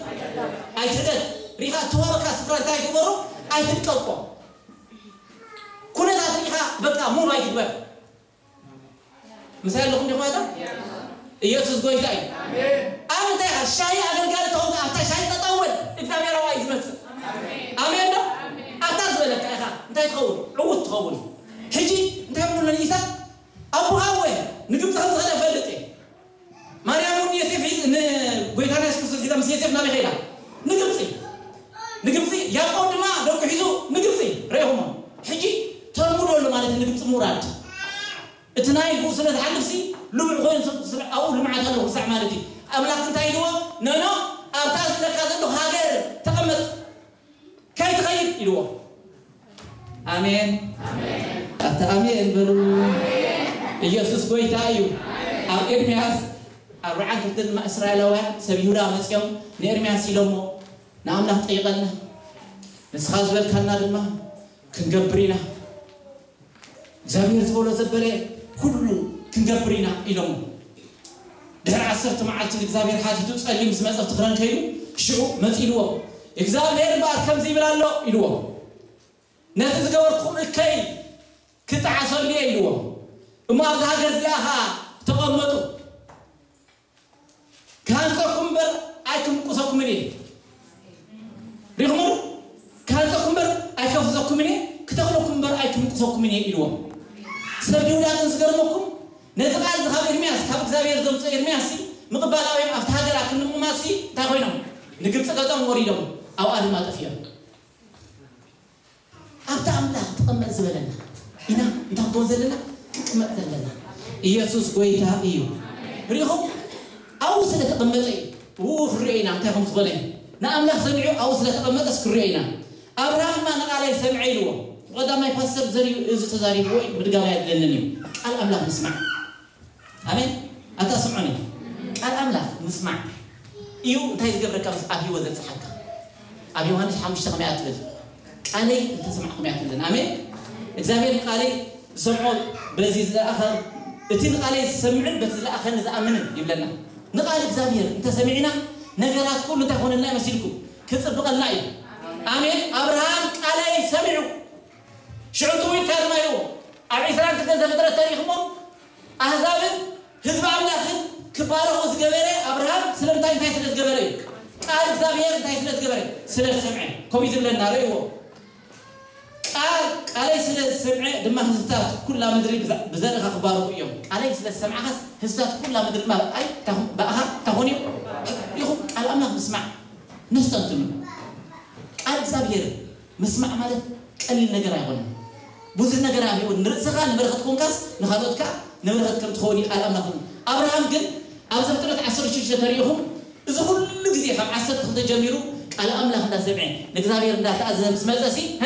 ኣይትሕደግ። ሪኻ እትዋበካ ስፍራ እንታይ ይግበሩ? ኣይትልቀቆ። ኩነታት ሪኻ በቃ ሙቭ ኣይትግበር። ምሳይ ኣለኹም ዲኹም? ኢየሱስ ጎይታ እዩ። ኣብ እንታይ ኢኻ ሻሂ ኣገልጋሊ ተኾንካ ኣብታ ሻሂ ጠጠው በል እግዚኣብሔር ኣብኣ እዩ ዝመጽእ። ኣሜን ዶ? ኣታ ዝበለካ ኢኻ እንታይ ትኸውን? ዕዉት ትኸውን። ሕጂ እንታይ ብሎ ይሳቅ ኣቦኻ እወ ንግብፂ ከም ዝኸደ እፈልጥ እየ። ማርያም እውን ዮሴፍ ሒዝ ንጎይታና የሱስ ክርስቶስ ሒዛ ምስ ዮሴፍ ናበይ ከይዳ? ንግብፂ። ንግብፂ ያዕቆብ ድማ ደቁ ሒዙ ንግብፂ። ረኢኹሞ? ሕጂ ተልሙዶ ኣሎ ማለት እዩ ንግብፂ ምውራድ። እቲ ናይ ብኡ ስለ ዝሓልፍሲ ልሙዕ ኮይኑ ስለ ኣብኡ ልምዓት ኣለዎ ክሳዕ ማለት እዩ። ኣምላኽ እንታይ ኢልዎ? ነኖ ኣብታ ዝለካ ዘሎ ሃገር ተቐመጥ ከይትኸይድ ኢልዎ። ኣሜን ኣቲ ኣሜን በሉ። ኢየሱስ ጎይታ እዩ። ኣብ ኤርምያስ ኣርባዓን ክልተን ድማ እስራኤላውያን ሰብ ይሁዳ መፅኦም ንኤርምያስ ኢሎሞ ንኣምላኽ ጠይቐና ንስኻ ዝበልካና ድማ ክንገብር ኢና። እግዚኣብሔር ዝበሎ ዘበለ ኩሉ ክንገብር ኢና ኢሎም። ድሕሪ ዓሰርተ መዓልቲ ንእግዚኣብሔር ሓቲቱ ጸሊም ምስ መጸ ክረን ከይዱ ሽዑ መጺልዎ። እግዚኣብሔር እምበኣር ከምዚ ይብል ኣሎ ኢልዎ። ነቲ ዝገበርኩም እከይ ክጠዓሰሉ እየ ኢልዎ። እሞ ኣብዚ ሃገር እዚኣ ኸዓ ተቐመጡ። ክሃንፀኩም እምበር ኣይክምቁሰኩምን እየ። ሪኹም? ክሃንፀኩም እምበር ኣይከፍዘኩምን እየ፣ ክተኽለኩም እምበር ኣይክምቁሰኩምን እየ ኢልዎም። ሰብ ይሁዳ ግን ዝገርመኩም፣ ነዚ ቃል እዚ ካብ ኤርምያስ፣ ካብ እግዚኣብሔር ዘምፅኦ ኤርምያስ ሲ ምቕባላውያን ኣብቲ ሃገር ኣክንምማሲ እንታይ ኮይኖም? ንግብፂ ገፆም ወሪዶም ኣብኣ ድማ ጠፊኦም። ኣብቲ ኣምላኽ ትቐመጥ ዝበለና ኢና እንታይ ክኾን ዘለና? ክንቅመጥ ዘለና። ኢየሱስ ጎይታ እዩ። ሪኹም? ኣብኡ ስለ ተቐመጠ እዩ። ብኡ ክንሪኦ ኢና እንታይ ከም ዝኾነ። ንኣምላኽ ሰሚዑ ኣብኡ ስለ ተቐመጠስ ክንሪኦ ኢና። ኣብርሃም ድማ ንቓለይ ሰምዐ ኢልዎ። ብቐዳማይ ፓስተር ዘርዩ እዚ ተዛሪብዎ እዩ፣ ምድጋም ኣየድለንን እዩ። ቃል ኣምላኽ ምስማዕ። ኣሜን። ኣታ ስምዑኒ። ቃል ኣምላኽ ምስማዕ እዩ እንታይ ዝገብረካ? ምስ ኣብ ህይወት ዘብጽሓካ። ኣብ ዮሃንስ ሓሙሽተ ከመይ እያ ትብል? ቃለይ እንተሰማዕኩም እያ ትብለና። ኣሜን። እግዚኣብሔር ቃለይ ዝሰምዖ በዚ ዝለኣኸ፣ እቲ ንቃለይ ዝሰምዕን በቲ ዝለኣኸኒ ዝኣምንን ይብለና። ንቃል እግዚኣብሔር እንተሰሚዕና ነገራት ኩሉ እንታይ ኮነልና እዩ መሲልኩም? ክጽብቐልና እዩ። ኣሜን። ኣብርሃም ቃለይ ሰሚዑ ሽዑ ትውይ ካድማ እዩ። ኣብ ዕስራን ክልተን ዘፍጥረት ተሪኽሞ ኣህዛብን ህዝቢ ኣምላኽን ክባረኹ ዝገበረ ኣብርሃም ስለምንታይ እንታይ ስለ ዝገበረ እዩ? ቃል እግዚኣብሔር እንታይ ስለ ዝገበረ? ስለ ዝሰምዐ። ከምኡ እዩ ዝብለና ርእይዎ። ቃል ቃለይ ስለ ዝሰምዐ ድማ ህዝብታት ኩላ ምድሪ ብዛ- ብዘርእኻ ክባረኹ እዮም። ቃለይ ስለ ዝሰምዓኻስ ህዝብታት ኩላ ምድሪ ድማ ኣይ ታኹ- ብኣኻ ታኾን እዮም። ኢኹም ቃል ኣምላኽ ምስማዕ ነስተንትኑ። ቃል እግዚኣብሔር ምስማዕ ማለት ቀሊል ነገር ኣይኮነን። ብዙሕ ነገር ኣብ ህይወት ንርእስኻ ንበረኸት ኮንካስ ንኻልኦት ከኣ ንበረኸት ከም ትኸውን እዩ ቃል ኣምላኽ። ኣብርሃም ግን ኣብ ዘፍጥረት ዓሰርተ ሽዱሽተ ተሪኢኹም እዚ ኩሉ ግዜ ካብ ዓሰርተ ክልተ ጀሚሩ ቃል ኣምላኽ እንዳሰምዐ ንእግዚኣብሔር እንዳተኣዘዘ ምስ መጸሲ ሀ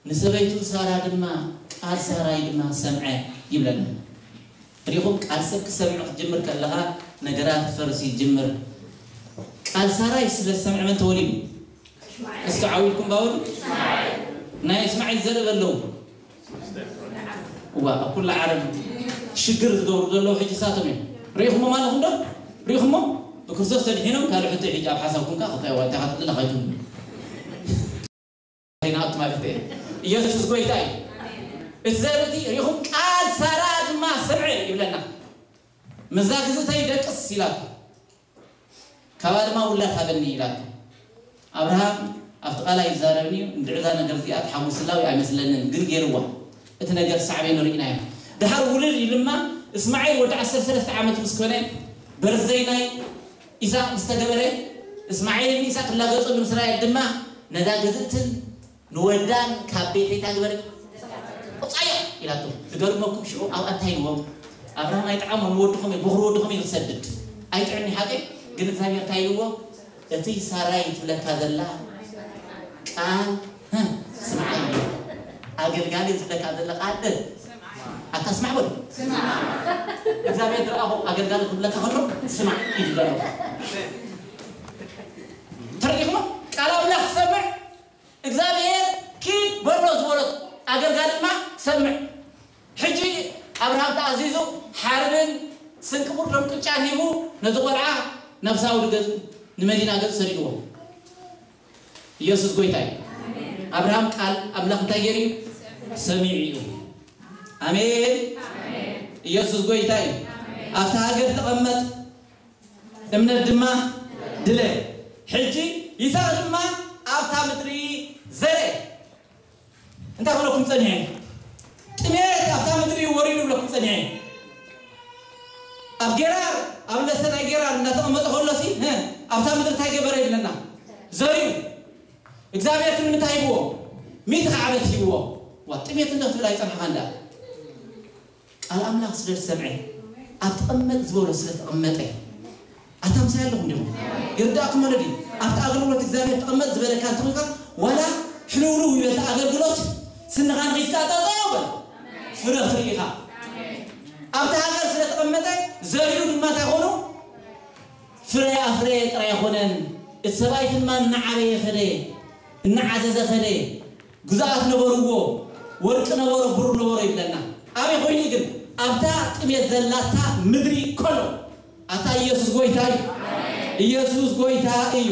ንሰበይቱ ሳራ ድማ ቃል ሳራይ ድማ ሰምዐ ይብለና። ሪኹም ቃል ሰብ ክሰምዕ ክትጅምር ከለኻ ነገራት ክፈርስ ይጅምር። ቃል ሳራይ ስለ ዝሰምዐ መን ተወሊዱ? እስኪ ዓው ኢልኩም ባውሉ። ናይ እስማዒል ዘርኢ በለው። እዋ ኣብ ኩላ ዓለም ሽግር ዝገብሩ ዘለዉ ሕጂ ሳቶም እዮም። ሪኢኹሞም ኣለኹም ዶ? ሪኢኹሞም? ብክርስቶስ ተድሒኖም ካልእ ሕቶ ሕጂ ኣብ ሓሳብኩም ከኣ ክታይዋ እንታይ ክትብሉ ኣለኻ ይትብሉ። ከይንኣቱ ማለት እዩ። ኢየሱስ ጎይታ እዩ። እቲ ዘርኢ እቲ ሪኢኹም ቃል ሳራ ድማ ሰምዐ ይብለና። ምስዛ ግዝእተይ ደቅስ ኢላቶ። ካብኣ ድማ ውላድ ሃበኒ ኢላቶ። ኣብርሃም ኣብቲ ቃል ኣይዛረብን እዩ። እንድዕዛ ነገር እዚኣ ትሓጉስላ ወይ ኣይመስለንን ግን ገይርዋ። እቲ ነገር ሳዕቤኑ ርኢናዮ። ድሓር ውልድ ኢሉ ድማ እስማዒል ወዲ ዓሰርተ ሰለስተ ዓመት ምስ ኮነ በርዘይ ናይ ኢሳቅ ምስ ተገበረ እስማዒልን ኢሳቅ ክላገጹ ንእስራኤል ድማ ነዛ ግዝእትን ንወዳን ካብ ቤተይ ታግበሪ ውጻዮ ኢላቶ። ዝገርመኩም ሽዑ ኣብኣ እንታይ ኢልዎም? ኣብርሃም ኣይጠዓሞ ንወድኹም እዩ በኹሪ ወድኹም እዩ ዝሰድድ ኣይጥዕኒ ሓቂ ግን እግዚኣብሔር እንታይ ኢልዎ? እቲ ሳራይ ትብለካ ዘላ ቃል ህ፣ ስምዓዮ። ኣገልጋሊ ዝብለካ ዘለ ቃል እ፣ ኣታ ስማዕ በሉ። እግዚኣብሔር ዝረኣኹ ኣገልጋሊ ክብለካ ከሎ ስማዕ እዩ ዝበሎ። ተረዲእኹሞ? ቃል ኣምላኽ ትሰምዕ እግዚኣብሔር ኪድ በሎ ዝበሎ ኣገልጋሊ ድማ ሰምዕ። ሕጂ ኣብርሃም ተኣዚዙ ሓርብን ስንቂ ቁርዶም ቅጫን ሂቡ ነቲ ቆልዓ ናብ ሳውል ገጽ ንመዲና ገጽ ሰዲድዎ። ኢየሱስ ጎይታ እዩ። ኣብርሃም ቃል ኣምላኽ እንታይ ገይሩ እዩ? ሰሚዑ እዩ። ኣሜን። ኢየሱስ ጎይታ እዩ። ኣብታ ሃገር ተቐመጥ፣ እምነት ድማ ድለ። ሕጂ ይስሐቅ ድማ ኣብታ ምድሪ ዘረ። እንታይ ክብለኩም ጸኒሐ? ጥሜት ኣብታ ምድሪ ወሪዱ ብለኩም ጸኒሐ። ኣብ ጌራር ኣብ ለሰ ናይ ጌራር እንዳተቐመጠ ከሎሲ እ፣ ኣብታ ምድሪ እንታይ ገበረ ይብለና? ዘርዩ። እግዚኣብሔር ክንምንታይ ሂብዎ? ሚእቲ ዓመት ሂብዎ። ዋ ጥሜት እንዶ ክትብል ኣይጸንሓኻ እንዳ ቃል ኣምላኽ ስለ ዝሰምዐ ኣብ ተቐመጥ ዝበሎ ስለ ተቐመጠ ኣታ ምሳይ ኣለኹም ዲኹም? ይርዳእኩም ኣሎ ድዩ? ኣብቲ ኣገልግሎት እግዚኣብሔር ተቐመጥ ዝበለካ እንተኾንካ ዋላ ሕልውልው ይበል ኣገልግሎት ስንኻ ንኺስካ ጠጠው በል ፍረ ክትርኢ ኢኻ። ኣብቲ ሃገር ስለ ተቐመጠ ዘርኡ ድማ እንታይ ኾኑ? ፍረ ኣፍረየ ጥራይ ኣይኮነን። እቲ ሰብኣይ ድማ እናዓበየ ኸደ፣ እናዓዘዘ ኸደ፣ ግዙኣት ነበርዎ። ወርቂ ነበሮ፣ ብሩር ነበሮ ይብለና። ኣበይ ኮይኑ ግን? ኣብታ ጥሜት ዘላታ ምድሪ ከሎ። ኣታ ኢየሱስ ጎይታ እዩ። ኢየሱስ ጎይታ እዩ።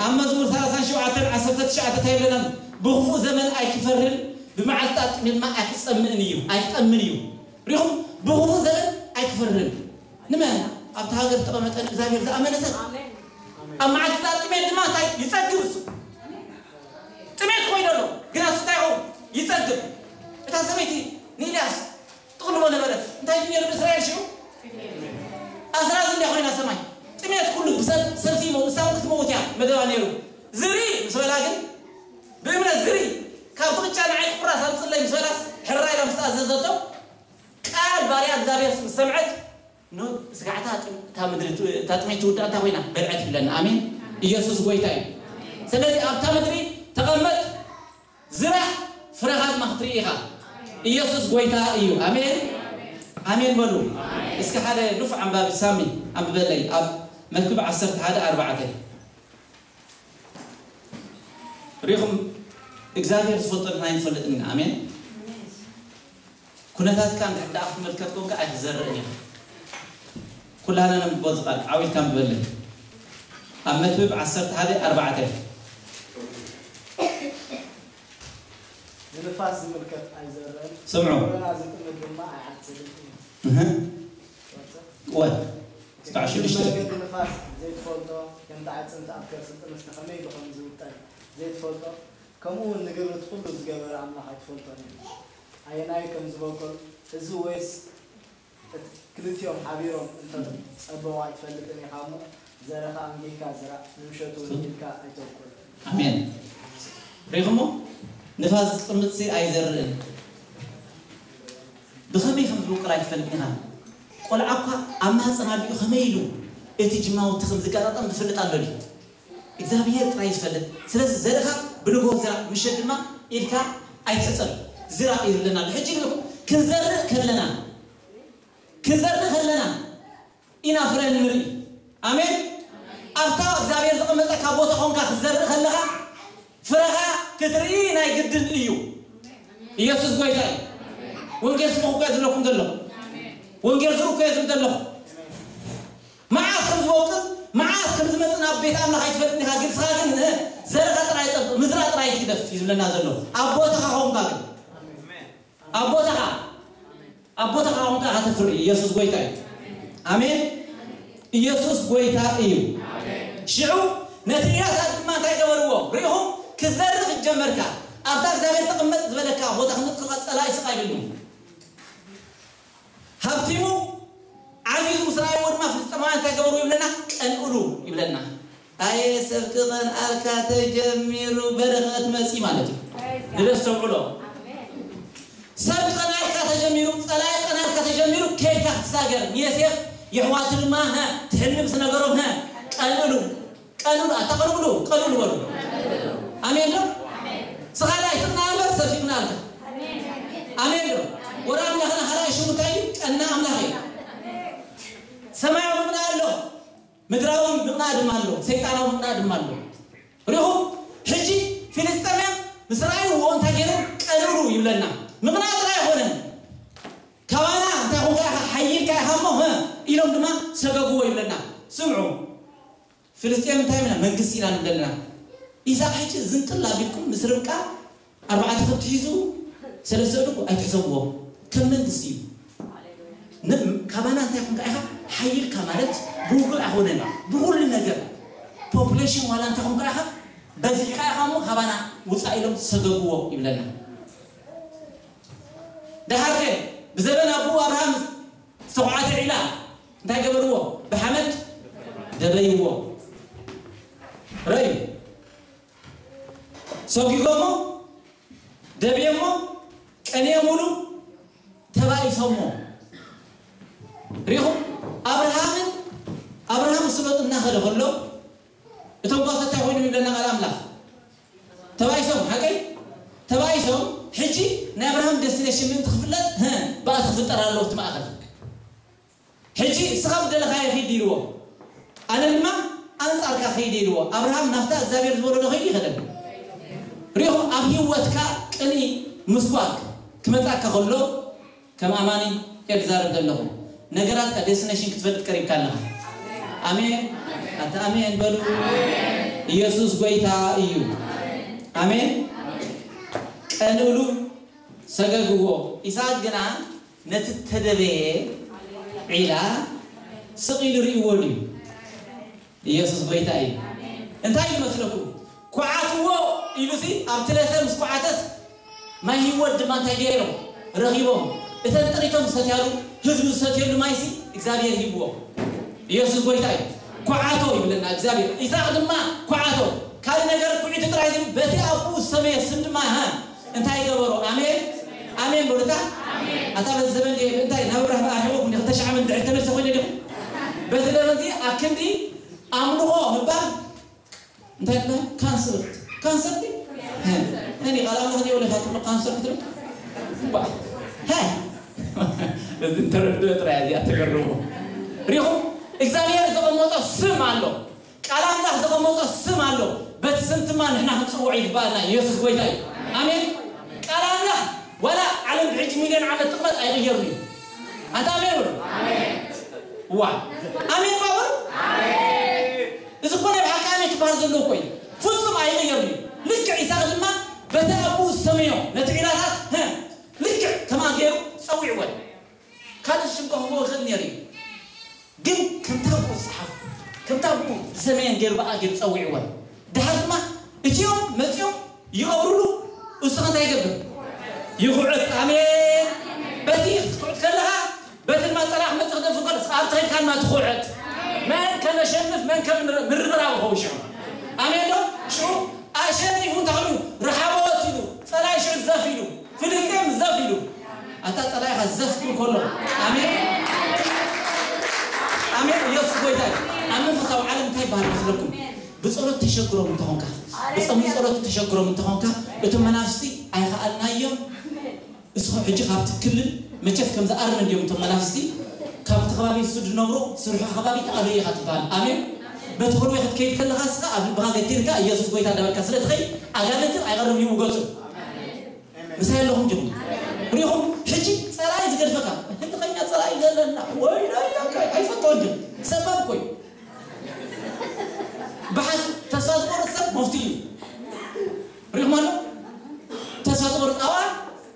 ኣብ መዝሙር ሰላሳን ሸውዓተን ዓሰርተ ትሽዓተ እንታይ ይብለና? ብኽፉእ ዘመን ኣይክፈርን፣ ብመዓልቲ ጥሜት ድማ ኣይክጸምእን እዩ፣ ኣይክጠምን እዩ። ሪኹም? ብኽፉእ ዘመን ኣይክፈርን። ንመን? ኣብታ ሃገር ዝተቐመጠ ንእግዚኣብሔር ዝኣመነ ሰብ። ኣብ መዓልቲ ጥሜት ድማ እንታይ? ይጸግብ እሱ። ጥሜት ኮይኑ ኣሎ፣ ግና እንታይ ይኸውን? ይጸግብ። እታ ሰበይቲ ንኤልያስ ትቕልቦ ነበረት። እንታይ እዩ ነይሩ ንእስራኤል ሽዑ? ኣስራዚ እንድያ ኮይና ሰማይ። ጥሜት ኩሉ ብሰብ ሰብሲሞ፣ ንሳ እውን ክትመውት እያ መደባ ነይሩ። ዝሪ ምስ በላ ግን፣ ብእምነት ዝሪ፣ ካብቲ ቅጫ ንዓይ ክቑራስ ኣምጽለይ ምስ በላስ፣ ሕራይ ኢላ ምስ ተኣዘዘቶ፣ ቃል ባርያ እግዚኣብሔር ምስ ሰምዐት፣ ኖ፣ ስጋዕታ ጥም-፣ እታ ምድሪ ት-፣ እታ ጥሜት ትውዳእ እንታይ ኮይና? በልዐት ይብለና። ኣሜን። ኢየሱስ ጎይታ እዩ። ስለዚ ኣብታ ምድሪ ተቐመጥ፣ ዝራሕ፣ ፍረኻ ድማ ክትርኢ ኢኻ። ኢየሱስ ጎይታ እዩ። ኣሜን። ኣሜን በሉ። እስኪ ሓደ ንፉዕ ኣንባቢ ሳሚ ኣንብበለይ ኣብ መክብብ ዓሰርተ ሓደ ኣርባዕተ። ሪኹም እግዚኣብሔር ዝፈልጦ ንሕና ኣይንፈልጥን ኢና። ኣሜን። ኩነታትካ እንድሕር ደኣ ክትምልከት ኮንካ ኣይትዘርእን ኢኻ። ኩላህና ነንብቦ እዚ ቃል ዓው ኢልካ ኣንብበለይ። ኣብ መክብብ ዓሰርተ ሓደ ኣርባዕተ። ንንፋስ ዝምልከት ኣይዘርእን፣ ስምዑ። ጎደና ዝጥምት ድማ ኣይዓጽድን እዩ። እህ። ወጽእ። ወ እስካዕ ሽዱሽተ። መገዲ ንፋስ ዘይትፈልጦ፣ ከምቲ ኣዕጽምቲ ኣብ ከርሲ ጥምስቲ ከመይ ኢሉ ከም ዝውጠን ዘይትፈልጦ፣ ከምኡ እውን ንግብርት ኩሉ ዝገበረ ኣምላኽ ኣይትፈልጦን እዩ። ኣየናይ ከም ዝበቁል፣ እዚ ወይስ እቲ ክልቲኦም ሓቢሮም እንተጸበቑ ኣይትፈልጥን ኢኻ እሞ፣ ዘረኻ ኣንጊህካ ዝራእ፣ ንምሸቱ እውን ኢድካ ኣይተብቁል። ኣሜን። ሪኹሞ? ንፋስ ዝጥምትሲ ኣይዘርእን። ብኸመይ ከም ዝበቁል ኣይትፈልጥን ኢኻ። ቆልዓ እኳ ኣብ ማህፀን ኣዲኡ ከመይ ኢሉ እቲ ጅማውቲ ከም ዝገጣጠም ዝፈልጥ ኣሎ ድዩ? እግዚኣብሔር ጥራይ ዝፈልጥ። ስለዚ ዘርእኻ ብንግሆ ዝራእ፣ ምሸት ድማ ኢድካ ኣይትሕጸብ። ዝራእ ይብለና ኣሎ። ሕጂ ንኹ ክንዘርእ ከለና፣ ክንዘርእ ከለና ኢና ፍረ ንርኢ። ኣሜን። ኣብታ እግዚኣብሔር ዘቐመጠካ ቦታ ኾንካ ክትዘርእ ከለኻ ፍረኻ ክትርኢ ናይ ግድን እዩ። ኢየሱስ ጎይታ እዩ። ወንጌል ስምዑ እኮ እየ ዝብለኩም ዘለኹ። ወንጌል ዝርኡ እኮ እየ ዝብል ዘለኹ። መዓስ ከም ዝበቁል፣ መዓስ ከም ዝመጽእ ናብ ቤት ኣምላኽ ኣይትፈልጥን ኢኻ። ግብስኻ ግን ዘረኻ ጥራይ ጠብቕ፣ ምዝራእ ጥራይ ትግደፍ እዩ ዝብለና ዘሎ። ኣብ ቦታኻ ኾንካ ግን፣ ኣብ ቦታኻ፣ ኣብ ቦታኻ ኾንካ ኢኻ ተፍሪ። ኢየሱስ ጎይታ እዩ። ኣሜን። ኢየሱስ ጎይታ እዩ። ሽዑ ነቲ እያታት ድማ እንታይ ገበርዎ? ርኢኹም፣ ክዘርእ ክጀመርካ ኣብታ እግዚኣብሔር ተቐመጥ ዝበለካ ቦታ ክንመጽእ ከለኻ ጸላኢ ስቕ ኣይብልን እዩ። ሃብቲሙ ዓዚዙ ምስ ረኣይዎ ድማ ፍልስጤማውያን እንታይ ገበሩ ይብለና? ቀንእሉ ይብለና። ኣየ ሰብ ክቐንኣልካ ተጀሚሩ በረኸት መጺ ማለት እዩ። ንደስተውዕሎ ሰብ ቀናልካ ተጀሚሩ፣ ጸላኢ ቀናልካ ተጀሚሩ፣ ከይድካ ክትሳገር ንየሴፍ የሕዋቱ ድማ ሀ ትሕልም ዝነበሮም ሀ ቀንእሉ፣ ቀንእሉ፣ ኣታ ቀንእሉ፣ ቀንእሉ በሉ። ኣሜን ዶ? ስኻ ዳይ ትቕናእ እምበር ሰብ ይቕናልካ። ኣሜን ዶ? ወደ ኣምላኽና ካልኣይ ሽሙ እንታይ እዩ? ቀና ኣምላኽ እዩ። ሰማያዊ ምቕናእ ኣሎ፣ ምድራዊ ምቕናእ ድማ ኣሎ፣ ሰይጣናዊ ምቕናእ ድማ ኣሎ። ሪኹም ሕጂ ፊልስጤምያ ምስ ረኣይዎ እንታይ ገይሮም? ቀንእሉ ይብለና። ምቕናእ ጥራይ ኣይኮነን። ካባና እንታይ ኮንካ ኢኻ? ሓይልካ ኢኻ እሞ ሀ ኢሎም ድማ ሰገግዎ ይብለና። ስምዑ፣ ፍልስጤም እንታይ ኢልና መንግስቲ ኢና ንብል ኣለና። ኢሳቅ ሕጂ ዝንጥል ኣቢልኩም ምስ ርብቃ ኣርባዕተ ከብቲ ሒዙ ሰለስተ ደቁ ኣይትሕሰብዎ። ከም መንግስቲ እዩ። ን-፣ ካባና እንታይ ኮንካ ኢኻ? ሓይልካ ማለት ብውግእ ኣይኮነን። ብኹሉ ነገር ፖፑሌሽን ዋላ እንታይ ኮንካ ኢኻ? በዚሕካ ኢኻ እሞ ካባና ውፃእ ኢሎም ሰገግዎ ይብለና። ደሓር ከ ብዘበን ኣቦኡ ኣብርሃም ዝተኹዓተ ዒላ እንታይ ገበርዎ? ብሓመድ ደበይዎ። ረዩ ሰጒጎሞ ደብየሞ ቀንየሙሉ ተባኢሶሞ። ሪኹም ኣብርሃምን ኣብርሃም ምስ ሎጥ እናኸደ ከሎ እቶም ጓሶት እንታይ ኮይኖም ይብለና ቃል ኣምላኽ? ተባኢሶም፣ ሓቀይ? ተባኢሶም። ሕጂ ናይ ኣብርሃም ዴስቲኔሽን ምእንቲ ክፍለጥ፣ ሀ፣ ባእሲ ክፍጠር ኣለዎ ኣብቲ ማእኸል። ሕጂ እስኻ ብደለኻዮ ኺድ ኢልዎ፣ ኣነ ድማ ኣንጻርካ ኸይደ ኢልዎ። ኣብርሃም ናብታ እግዚኣብሔር ዝበሎ ዶ ኸይዱ ይኸደን? ሪኹም ኣብ ህይወትካ ቅንኢ ምስጓግ ክመጻካ ከሎ ከም ኣማኒ እየ ዝዛረብ ዘለኹ። ነገራትካ ዴስቲኔሽን ክትፈልጥ ቀሪብካ ኣለኻ። ኣሜን። ኣታ ኣሜን በሉ። ኢየሱስ ጎይታ እዩ። ኣሜን። ቀንእሉ፣ ሰገግዎ። ኢሳቅ ግና ነቲ ተደበየ ዒላ ስቕ ኢሉ ርእይዎ ድዩ? ኢየሱስ ጎይታ እዩ። እንታይ ይመስለኩም? ኩዓትዎ ኢሉሲ ኣብቲ ለሰ ምስ ኩዓተስ ማይ ህይወት ድማ እንታይ ገይሮም? ረኺቦም። እተን ጥሪቶም ዝሰትያሉ ህዝቢ ዝሰትየሉ ማይሲ እግዚኣብሔር ሂብዎ። ኢየሱስ ጎይታ እዩ። ኩዓቶ ይብለና እግዚኣብሔር። ኢሳቅ ድማ ኩዓቶ። ካልእ ነገር ኩዒቱ ጥራይ ዝም በቲ ኣብኡ ዝሰመየ ስም ድማ ሃ እንታይ ገበሮ? ኣሜን ኣሜን በሉታ። ኣታ በዚ ዘመን ድየ እንታይ ናብ ብራህ ኣርሒቑ እንደ ክልተ ሺሕ ዓመት ድሕሪ ተመልሰ ኮይነ ዲኹ? በዚ ዘመን እዚ ኣብ ክንዲ ኣምልኾ ምባል እንታይ ትበሃል? ካንሰር። ካንሰር ድዩ? እኔ ቃል ኣምላኽ ድየ ወለ ካትብሎ ካንሰር ክትብል? ባ- ሀ! እዚ እንተረድኦ ጥራይ እዚኣ ተገርሞ። ሪኹም? እግዚኣብሔር ዘቐመጦ ስም ኣሎ። ቃል ኣምላኽ ዘቐመጦ ስም ኣሎ። በቲ ስም ድማ ንሕና ክንጽውዖ ይግባኣና። ኢየሱስ ጎይታ እዩ። ኣሜን። ቃል ኣምላኽ ዋላ ዓለም ብሕጂ ሚልዮን ዓመት ትቕመጥ ኣይቕየርን እዩ። ኣንታ ኣሜን በሉ። ዋ ኣሜን ባ በሉ። እዚ እኮ ናይ ብሓቂ ኣሜን ክበሃል ዘለዎ እኮ እዩ። ፍጹም ኣይቕየርን እዩ። ልክዕ ይስሐቅ ድማ በቲ ኣቦኡ ዝሰመዮ ነቲ ዒላታት፣ ህ፣ ልክዕ ከምኣ ገይሩ ጸዊዕወን። ካልእ ሽም ከህቦ ይኽእል ነይሩ እዩ። ግን ከምታ ብኡ ዝጸሓፍ፣ ከምታ ብኡ ዝሰመየን ገይሩ ብኣ ገይሩ ጸዊዕወን። ድሓር ድማ እቲኦም መጺኦም ይቐብሩሉ፣ እሱ ከ እንታይ ይገብር? ይኹዕት። ኣሜን። በቲ ክትኩዕት ከለኻ፣ በቲ ድማ ጸላኢ ክመጽእ ክደፍእ ከሎ፣ ኣብቲ ከይድካ ድማ ትኹዕት። መን ከነሸንፍ፣ መን ከም ምርብራብ ይኸውን ሽዑ። ኣሜን ዶ? ሽዑ ኣሸኒፉ እንታይ ኮይኑ? ረሓቦት ኢሉ፣ ጸላኢ ሽዑ ዘፍ ኢሉ፣ ፍልስጤም ዘፍ ኢሉ። ኣታ ጸላኢኻ ዘፍ ክብል ከሎ። ኣሜን። ኣሜን። ኢየሱስ ጎይታ እዩ። ኣብ መንፈሳዊ ዓለም እንታይ ይበሃል መስለኩም? ብጸሎት ተሸግሮም እንተኾንካ፣ ብጸም ጸሎት ተሸግሮም እንተኾንካ፣ እቶም መናፍስቲ ኣይኸኣልናዮም። እስኹ ሕጂ ካብቲ ክልል መቸስ ከም ዝኣርም እንዲዮም እቶም መናፍስቲ፣ ካብቲ ከባቢ እሱ ዝነብሮ ስርሑ ከባቢ ተኣበየ ኢኻ ትበሃል። ኣሜን። በቲ ሆልዌይ ክትከይድ ከለኻ እስኻ ኣብ ልብኻ ገቲርካ ኢየሱስ ጎይታ እንዳበልካ ስለ ትኸይድ ኣጋንንትን ኣይቐርብን ይውገጹ። ምሳይ ኣለኹም ጅሙ። ሪኹም ሕጂ ጸላኢ ዝገድፈካ፣ ህልኸኛ ጸላኢ ዘለና፣ ወይ፣ ወይ፣ ወይ፣ ኣይፈቶን ጅሙ። ሰባብ እኮ እዩ። ብሓስ ተስፋ ዝቆርጽ ሰብ መፍትሒ እዩ። ሪኹም ኣሎ? ተስፋ ዝቆርጽ ኣዋ፣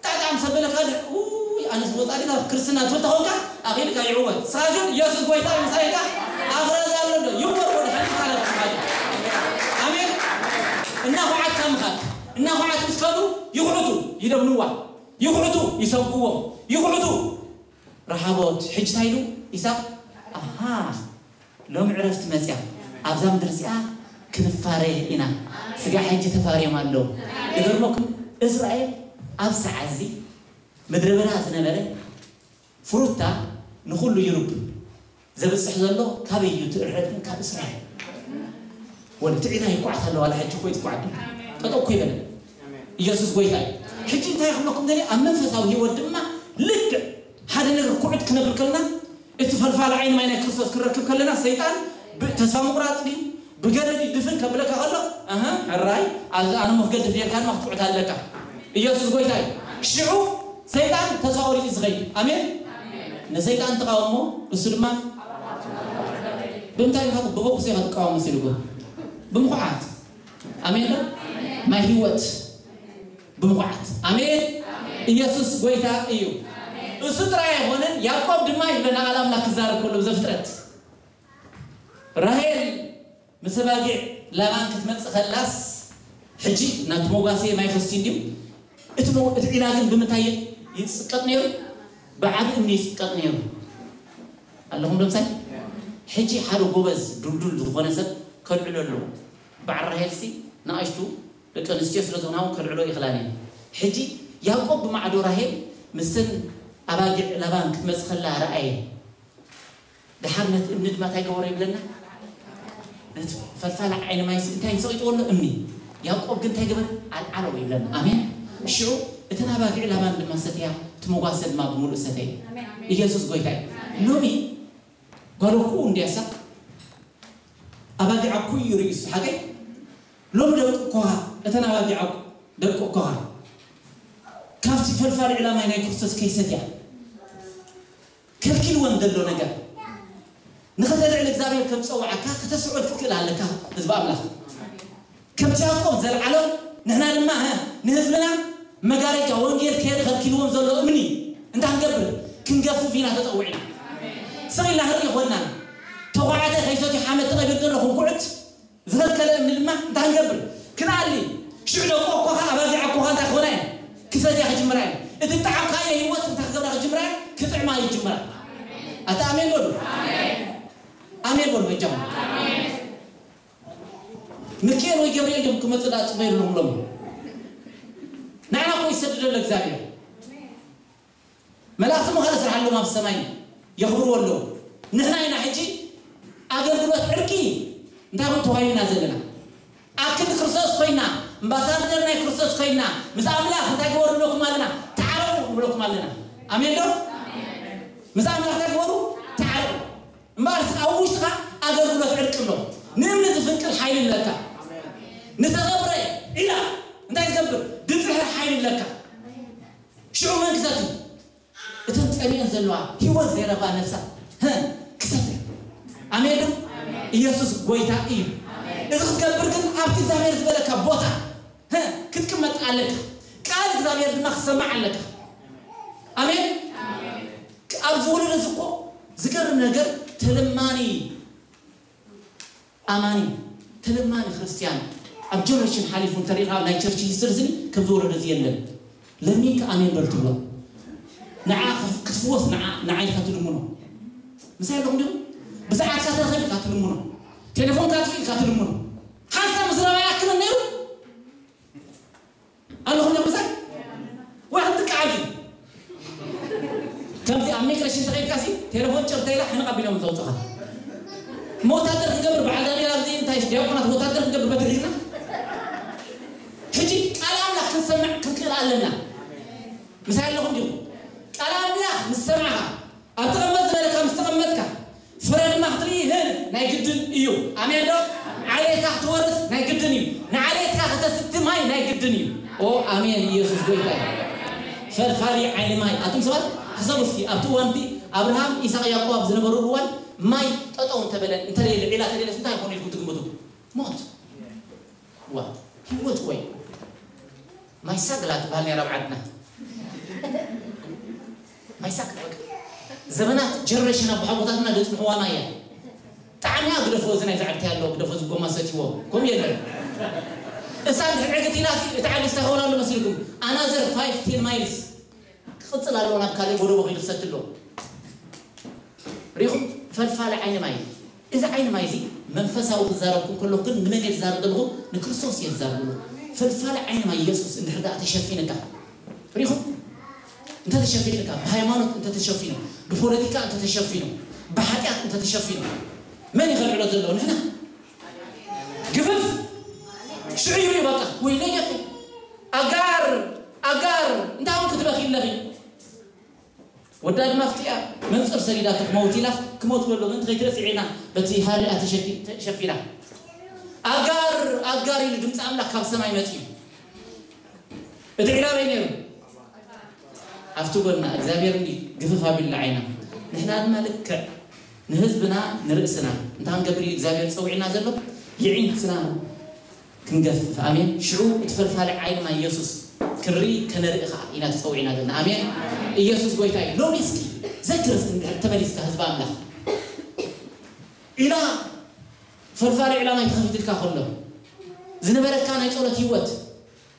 ጣዕጣም ሰብ በለካ ድሕ፣ ውይ፣ ኣነስ ወጻኢ ካብ ክርስትና ትብል ተኾንካ፣ ኣኺልካ ይዕወት። ንስኻ ግን ኢየሱስ ጎይታ እዩ ምሳይካ፣ ኣኽረዛ ኣሎ ዶ? ይወር ወደ ሓንቲ ካላት ምኻድ። ኣሜን። እናኹዓትካ ምኻድ። እናኹዓት ምስ ከዱ ይኹዕቱ፣ ይደብንዋ። ይኹዕቱ፣ ይሰብክዎም። ይኹዕቱ። ረሓቦት፣ ሕጂ እንታይ ኢሉ? ኢሳቅ፣ ኣሃ፣ ሎሚ ዕረፍቲ መጽያ፣ ኣብዛ ምድሪ እዚኣ ክንፋረ ኢና። ስጋዕ ሕጂ ተፋርዮም ኣለዉ። ይገርመኩም፣ እስራኤል ኣብ ሰዓት እዚ ምድረ በዳ ዝነበረ ፍሩታ ንኹሉ ይሩብ ዘብጽሕ ዘሎ ካበይ እዩ? እቲ ዕረፍቲ ካብ እስራኤል። ወለ እቲ ዒላ ይኳዓት ኣለዋ፣ ዋላ ሕጂ እኮ ይትኳዓት። ጠጠው እኮ ይበለ። ኢየሱስ ጎይታ እዩ። ሕጂ እንታይ ክብለኩም ደልየ፣ ኣብ መንፈሳዊ ህይወት ድማ ልክዕ ሓደ ነገር ኩዕት ክነብል ከለና፣ እቲ ፈልፋሊ ዓይኒ ማይ ናይ ክርስቶስ ክንረክብ ከለና፣ ሰይጣን ብ-፣ ተስፋ ምቑራጽ ድዩ? ብገለ ድዩ ድፍን ከብለካ ከሎ፣ ኣሀ፣ ሕራይ፣ ኣብዚ ኣነ እሞ ክገድፍ የልካ ድማ ክትኩዕት ኣለካ። ኢየሱስ ጎይታ እዩ። ሽዑ ሰይጣን ተስፋ ቆሪጹ እዩ ዝኸይድ። ኣሜን። ንሰይጣን ተቃውሞ፣ እሱ ድማ ብምንታይ ኢኻ? ብቦክስ ኢኻ ትቃወሞ ሲልዎ። ብምኹዓት። ኣሜን ዶ? ማይ ህይወት ብምኹዓት። ኣሜን። ኢየሱስ ጎይታ እዩ። እሱ ጥራይ ኣይኮነን፣ ያዕቆብ ድማ ይብለና ቃል ኣምላኽ ክዛረብ ከሎ ብዘፍጥረት። ራሄል ምስ ኣባጊዕ ላባን ክትመጽእ ከላስ፣ ሕጂ ናቱ መጓሰ ማይ ከስቲ እንድዩ። እቲ መ-፣ እቲ ዒላ ግን ብምንታይ ይጽቀጥ ነይሩ? ብዓቢ እምኒ ይጽቀጥ ነይሩ። ኣለኹም ዶ ምሳይ? ሕጂ ሓደ ጎበዝ፣ ዱልዱል ዝኾነ ሰብ ከልዕሎ ኣለዎ። በዓል ራሄልሲ ንኣሽቱ ደቂ ኣንስትዮ ስለ ዝኾና እውን ከልዕሎ ይኽእላን እየን። ሕጂ ያዕቆብ ብማዕዶ ራሄል ምስተን ኣባጊዕ ላባን ክትመጽእ ከላ ረኣየ። ደሓር ነቲ እምኒ ድማ እንታይ ገበሮ ይብለና? ነቲ ፈልፋሊ ዓይኒ ማይሲ እንታይ ሰቒጥዎ ኣሎ? እምኒ። ያዕቆብ ግን እንታይ ገበረ? ኣልዓሎ ይብለና። ኣሜን። ሽዑ እተን ኣባጊዕ ላባን ድማ ሰተያ፣ እቲ መጓሰ ድማ ብምሉእ ሰተየ። ኢየሱስ ጎይታ እዩ። ሎሚ ጓል እኮ እንድያሳ ኣባጊዕ እኮ እዩ ርእሱ ሓቀይ። ሎሚ ደቂ እኮኻ፣ እተን ኣባጊዕ እኮ፣ ደቂ እኮኻ ካብቲ ፈልፋሊ ዕላማይ ናይ ክርስቶስ ከይሰትያ ከልኪልወን ዘሎ ነገር ንኸተልዕል እግዚኣብሔር ከም ዝጸውዓካ ከተስዕድ ክትክእል ኣለካ። ህዝቢ ኣምላኽ ከምቲ ያዕቆብ ዘልዓሎ ንሕና ድማ ንህዝብና መጋረጃ ወንጌል ከየድ ከልኪልዎም ዘሎ እምኒ እንታይ ክንገብር? ክንገፍፍ ኢና ተጸዊዕና። ስቕ ኢልና ህርእ ይኾንና። ተኳዕተ ከይሰትዩ ሓመድ ተቐቢሩ ዘሎ ኩኩዕት ዝኸልከለ እምኒ ድማ እንታይ ክንገብር? ክንኣሊ። ሽዑ ደቁ ኣኮኻ ኣባጊዕ ኣኮኻ እንታይ ክኾና እየን? ክሰትያ ክጅምራ እየን። እቲ ጣዕምካዮ ህይወት እንታይ ክገብራ ክጅምራ እየን? ክጥዕማ ይጅምራ። ኣታ ኣሜን በሉ። ኣሜን በሉ በጃኹም። ሚካኤል ወይ ገብርኤል ድዮም ክመጹ ደኣ ጽበዩ ኣለኹም ሎሚ። ንዓና እኮ ይሰድደሉ እግዚኣብሔር። መላእኽቲ ምዃነ ስራሕ ኣለዎም ኣብ ሰማይ የኽብርዎ ኣለዉ። ንሕና ኢና ሕጂ ኣገልግሎት ዕርቂ እንታይ ኹን ተዋሂብና ዘለና? ኣብ ክንዲ ክርስቶስ ኮይና ኣምባሳደር ናይ ክርስቶስ ኮይና ምስ ኣምላኽ እንታይ ግበሩ ንብለኩም ኣለና? ተዓረቑ ንብለኩም ኣለና። ኣሜን ዶ? ምስ ኣምላኽ እንታይ ግበሩ? ተዓረቑ። እምበኣር ኣብ ውሽጥኻ ኣገልግሎት ዕርቂ ኣሎ። ንእምኒ ዝፍንቅል ሓይሊ ኣለካ። ንተቐብረ ኢላ እንታይ ዝገብር ድምፂ ሓይሊ ኣለካ። ሽዑ መን ክሰቲ? እተን ጸሚኤን ዘለዋ ህይወት ዘይረኽባ ነፍሳ ህ ክሰቲ። ኣሜን ዶ? ኢየሱስ ጎይታ እዩ። እዚ ክትገብር ግን ኣብቲ እግዚኣብሔር ዝበለካ ቦታ ህ ክትቅመጥ ኣለካ። ቃል እግዚኣብሔር ድማ ክሰማዕ ኣለካ። ኣሜን። ኣብዚ ወለዶ እዚ እኮ ዝገርም ነገር ተለማኒ ኣማኒ ተለማኒ ክርስትያን ኣብ ጀነሬሽን ሓሊፉ እንተሪእኻ ናይ ቸርች ሂስትሪ እዚ ከምዚ ወለዶ እዚ የለን። ለሚንካ ኣሜን በል ትብሎ። ንዓ ክትፍወስ ንዓ ንዓ ኢልካ ትልምኖ። ምሳይ ኣለኹም ዲኹም? ብዛዕባትካ ተረኸብ ኢልካ ትልምኖ። ቴሌፎንካ ኣጥፊእ ኢልካ ትልምኖ። ሓንሳብ ምስ ረኣየ ክልም ነይሩ ኣለኹም ዶ ምሳይ? ዋሕድ ጥቃ ዓብዩ። ከምዚ ኣብ ሚግሬሽን ተኸይድካ ሲ ቴሌፎን ጭርተይላ ሕንቕ ኣቢሎም ዘውፅኻ። እሞ ወታደር ክንገብር በዓል ዳንኤል ኣብዚ እንታይ ዲያቆናት ወታደር ክንገብር በትሪ ሒዝና። ሕጂ ቃል ኣምላኽ ክንሰምዕ ክንክእል ኣለና። ምሳይ ኣለኹም ዲኹም? ቃል ኣምላኽ ምስ ሰማዕኻ ኣብ ተቐመጥ ዝበለካ ምስ ተቐመጥካ ፍረ ድማ ክትርኢ ህን ናይ ግድን እዩ። ኣሜን ዶ? ዓሌትካ ክትወርስ ናይ ግድን እዩ። ንዓሌትካ ከተስቲ ማይ ናይ ግድን እዩ። ኦ ኣሜን። ኢየሱስ ጎይታ እዩ። ፈልፋሊ ዓይኒ ማይ። ኣቱም ሰባት ሕሰቡ እስኪ ኣብቲ እዋን እቲ ኣብርሃም ኢሳቅ ያዕቆብ ኣብ ዝነበሩ እዋን ማይ ጠጠው እንተበለን እንተለየለ ዒላ ተለየለስ እንታይ ይኾኑ ኢልኩም ትግምቱ? ሞት። ዋ ህይወት ወይ ማይ ሳግላ ትበሃል ነይራ ኣብ ዓድና። ማይ ሳግላ በቃ ዘበናት ጀነሬሽን ኣቦሓጎታትና ዘጽንሕዋ ማይ እያ። ጣዕሚ ግደፎ እዚ ናይ ዛዕብቲ ኣሎ ግደፎ ዝጎማ ሰትዎ ከም የለን። እሳ ዕግት ኢላ እቲ ዓዲ ዝታኸውና ኣሎ መስልኩም ኣናዘር ፋይቭ ቴን ማይልስ ክቕጽል ኣለዎ ናብ ካልእ ጎደቦ ከይዱ ክሰቲ ኣለዎ። ሪኹም ፈልፋሊ ዓይኒ ማይ እዚ ዓይኒ ማይ እዚ መንፈሳዊ ክዛረብኩም ከለኹ ግን ንመን እየ ዝዛረብ ዘለኹ? ንክርስቶስ እየ ዝዛረብ ዘለኹ። ፈልፋሊ ዓይኒ ማይ ኢየሱስ እንድሕር ደኣ ተሸፊንካ ሪኹም እንተተሸፊንካ ብሃይማኖት እንተተሸፊኑ ብፖለቲካ እንተተሸፊኑ ብሓጢኣት እንተተሸፊኑ መን ይኸልዕሎ ዘለዎ ንሕና ግፍፍ ሽዑ ይብሉ በቃ ወይለየት ኣጋር ኣጋር እንታይ ክትበኺ ኣለኺ ወዳ ድማ ፍቲያ መንፅር ሰዲዳ ትክመውት ኢላ ክመውት በሎ ምንቲ ከይትረስዕ ኢና በቲ ሃሪኣ ተሸፊና ኣጋር ኣጋር ኢሉ ድምፂ ኣምላኽ ካብ ሰማይ መፅዩ እቲ ዕላበይ ነይሩ ኣብቲ ጎና እግዚኣብሔር እንዲ ግፍፍ ኣቢልና ዓይና ንሕና ድማ ልክዕ ንህዝብና ንርእስና እንታይ ክንገብር እዩ እግዚኣብሔር ፀዊዕና ዘሎ ይዒንትና ክንገፍፍ ኣሜን ሽዑ እቲ ፈልፋሊ ዓይኒ ናይ ኢየሱስ ክንርኢ ከነርኢ ከዓ ኢና ተፀዊዕና ዘለና ኣሜን ኢየሱስ ጎይታ እዩ ሎሚ እስኪ ዘክር እስኪ እንድሕር ተመሊስካ ህዝቢ ኣምላኽ ኢና ፈልፋሊ ዕላማ ተኸፊትልካ ከሎ ዝነበረካ ናይ ፀሎት ህይወት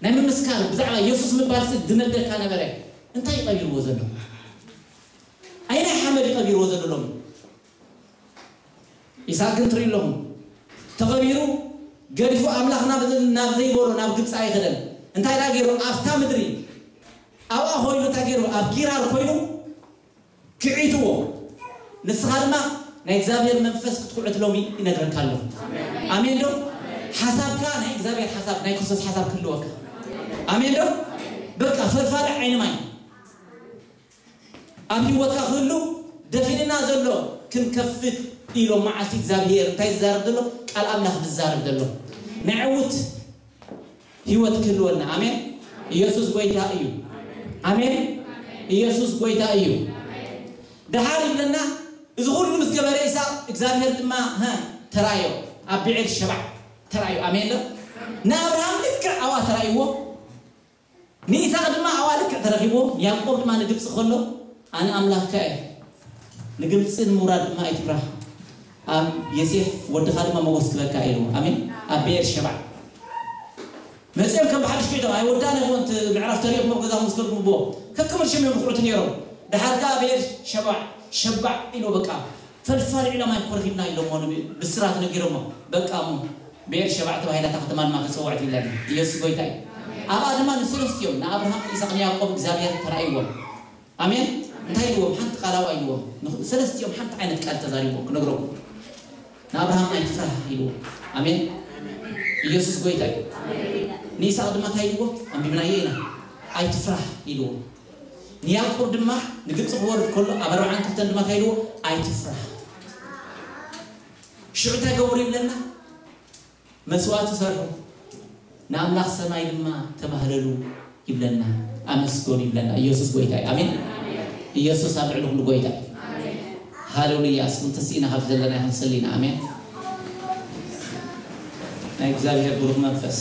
ናይ ምምስካር ብዛዕባ ኢየሱስ ምባል ዝነደካ ነበረ እንታይ እዩ ቀቢርዎ ዘሎ ኣይናይ ሓመድ እዩ ቀቢርዎ ዘሎ ሎሚ ይስሐቅ ግን ትርኢ ኣለኹም ተቐቢሩ ገዲፉ ኣምላኽ ናብ ዘይበሎ ናብ ግብፂ ኣይኸደን እንታይ ዳ ገይሩ ኣብታ ምድሪ ኣብኣ ኮይኑ እንታይ ገይሩ ኣብ ጊራር ኮይኑ ክዒትዎ ንስኻ ድማ ናይ እግዚኣብሔር መንፈስ ክትኩዕት ሎሚ ይነግረካ ኣለኹ ኣሜን ዶ ሓሳብካ ናይ እግዚኣብሔር ሓሳብ ናይ ክርስቶስ ሓሳብ ክህልወካ ኣሜን ዶ በቃ ፈልፋሊ ዓይኒ ማይ ኣብ ህይወትካ ክህሉ ደፊንና ዘሎ ክንከፍት ኢሎ መዓልቲ እግዚኣብሔር እንታይ ዝዛረብ ዘሎ ቃል ኣምላኽ ዝዛረብ ዘሎ ናይ ዕውት ህይወት ክህልወና ኣሜን ኢየሱስ ጎይታ እዩ ኣሜን። ኢየሱስ ጎይታ እዩ። ደሓር ይብለና፣ እዚ ኩሉ ምስ ገበረ ይስሐቅ እግዚኣብሔር ድማ፣ ሀ፣ ተራዮ ኣብ ብዔር ሸባዕ ተራዮ። ኣሜን ዶ? ንኣብርሃም ልክዕ ኣዋ ተራይዎ፣ ንይስሐቅ ድማ ኣዋ ልክዕ ተረኪብዎ። ያዕቆብ ድማ ንግብፂ ከሎ ኣነ ኣምላኽካ እየ፣ ንግብፂ ንምውራድ ድማ ኣይትፍራህ፣ ኣብ ዮሴፍ ወድኻ ድማ ሞገስ ክበካ ኢሉ። ኣሜን። ኣብ ብዔር ሸባዕ መፅኦም ከም ብሓድሽ ኮይቶም፣ ኣይ ወዳነ ይኾን እቲ ምዕራፍ ተሪእኹም ኣብ ገዛኹም ዝከድኩም ብዎ ከክምር ሽም እዮም ዝኩዕቱ ነይሮም። ድሓር ከኣ ብኤር ሸባዕ ሸባዕ ኢሎ በቃ ፈልፋል ዒላ ማይ ኮርኪብና ኢሎሞ፣ ብስራት ነጊሮሞ። በቃ እሞ ብኤር ሸባዕ ተባሂላ እታ ከተማ ድማ ተፀውዐት ይብለና። ኢየሱስ ጎይታ እዩ። ኣብኣ ድማ ንሰለስቲኦም ንኣብርሃም ንይስሐቅ ንያዕቆብ እግዚኣብሔር ተራእይዎም። ኣሜን። እንታይ ኢልዎም? ሓንቲ ቃል ኣብኣ ኢልዎም። ንኽ- ሰለስቲኦም ሓንቲ ዓይነት ቃል ተዛሪብዎም ክነግረኩም። ንኣብርሃም ኣይትፍራህ ኢልዎ። ኣሜን። ኢየሱስ ጎይታ እዩ። ንይስሐቅ ድማ እንታይ ኢልዎ? ኣንቢብናዮ ኢና። ኣይትፍራህ ኢልዎ። ንያዕቆብ ድማ ንግብፂ ክወርድ ከሎ ኣብ ኣርባዓን ክልተን ድማ እንታይ ኢልዎ? ኣይትፍራህ። ሽዑ እንታይ ገበሩ ይብለና? መስዋእቲ ሰርሑ፣ ንኣምላኽ ሰማይ ድማ ተባህለሉ ይብለና። ኣመስገኑ ይብለና። ኢየሱስ ጎይታ እዩ። ኣሜን። ኢየሱስ ኣብ ልዕሊ ኩሉ ጎይታ እዩ። ሃሌሉያ። እስኩም ተስኢና ካብ ዘለና ይኹን ሰሊና። ኣሜን። ናይ እግዚኣብሔር ብሩክ መንፈስ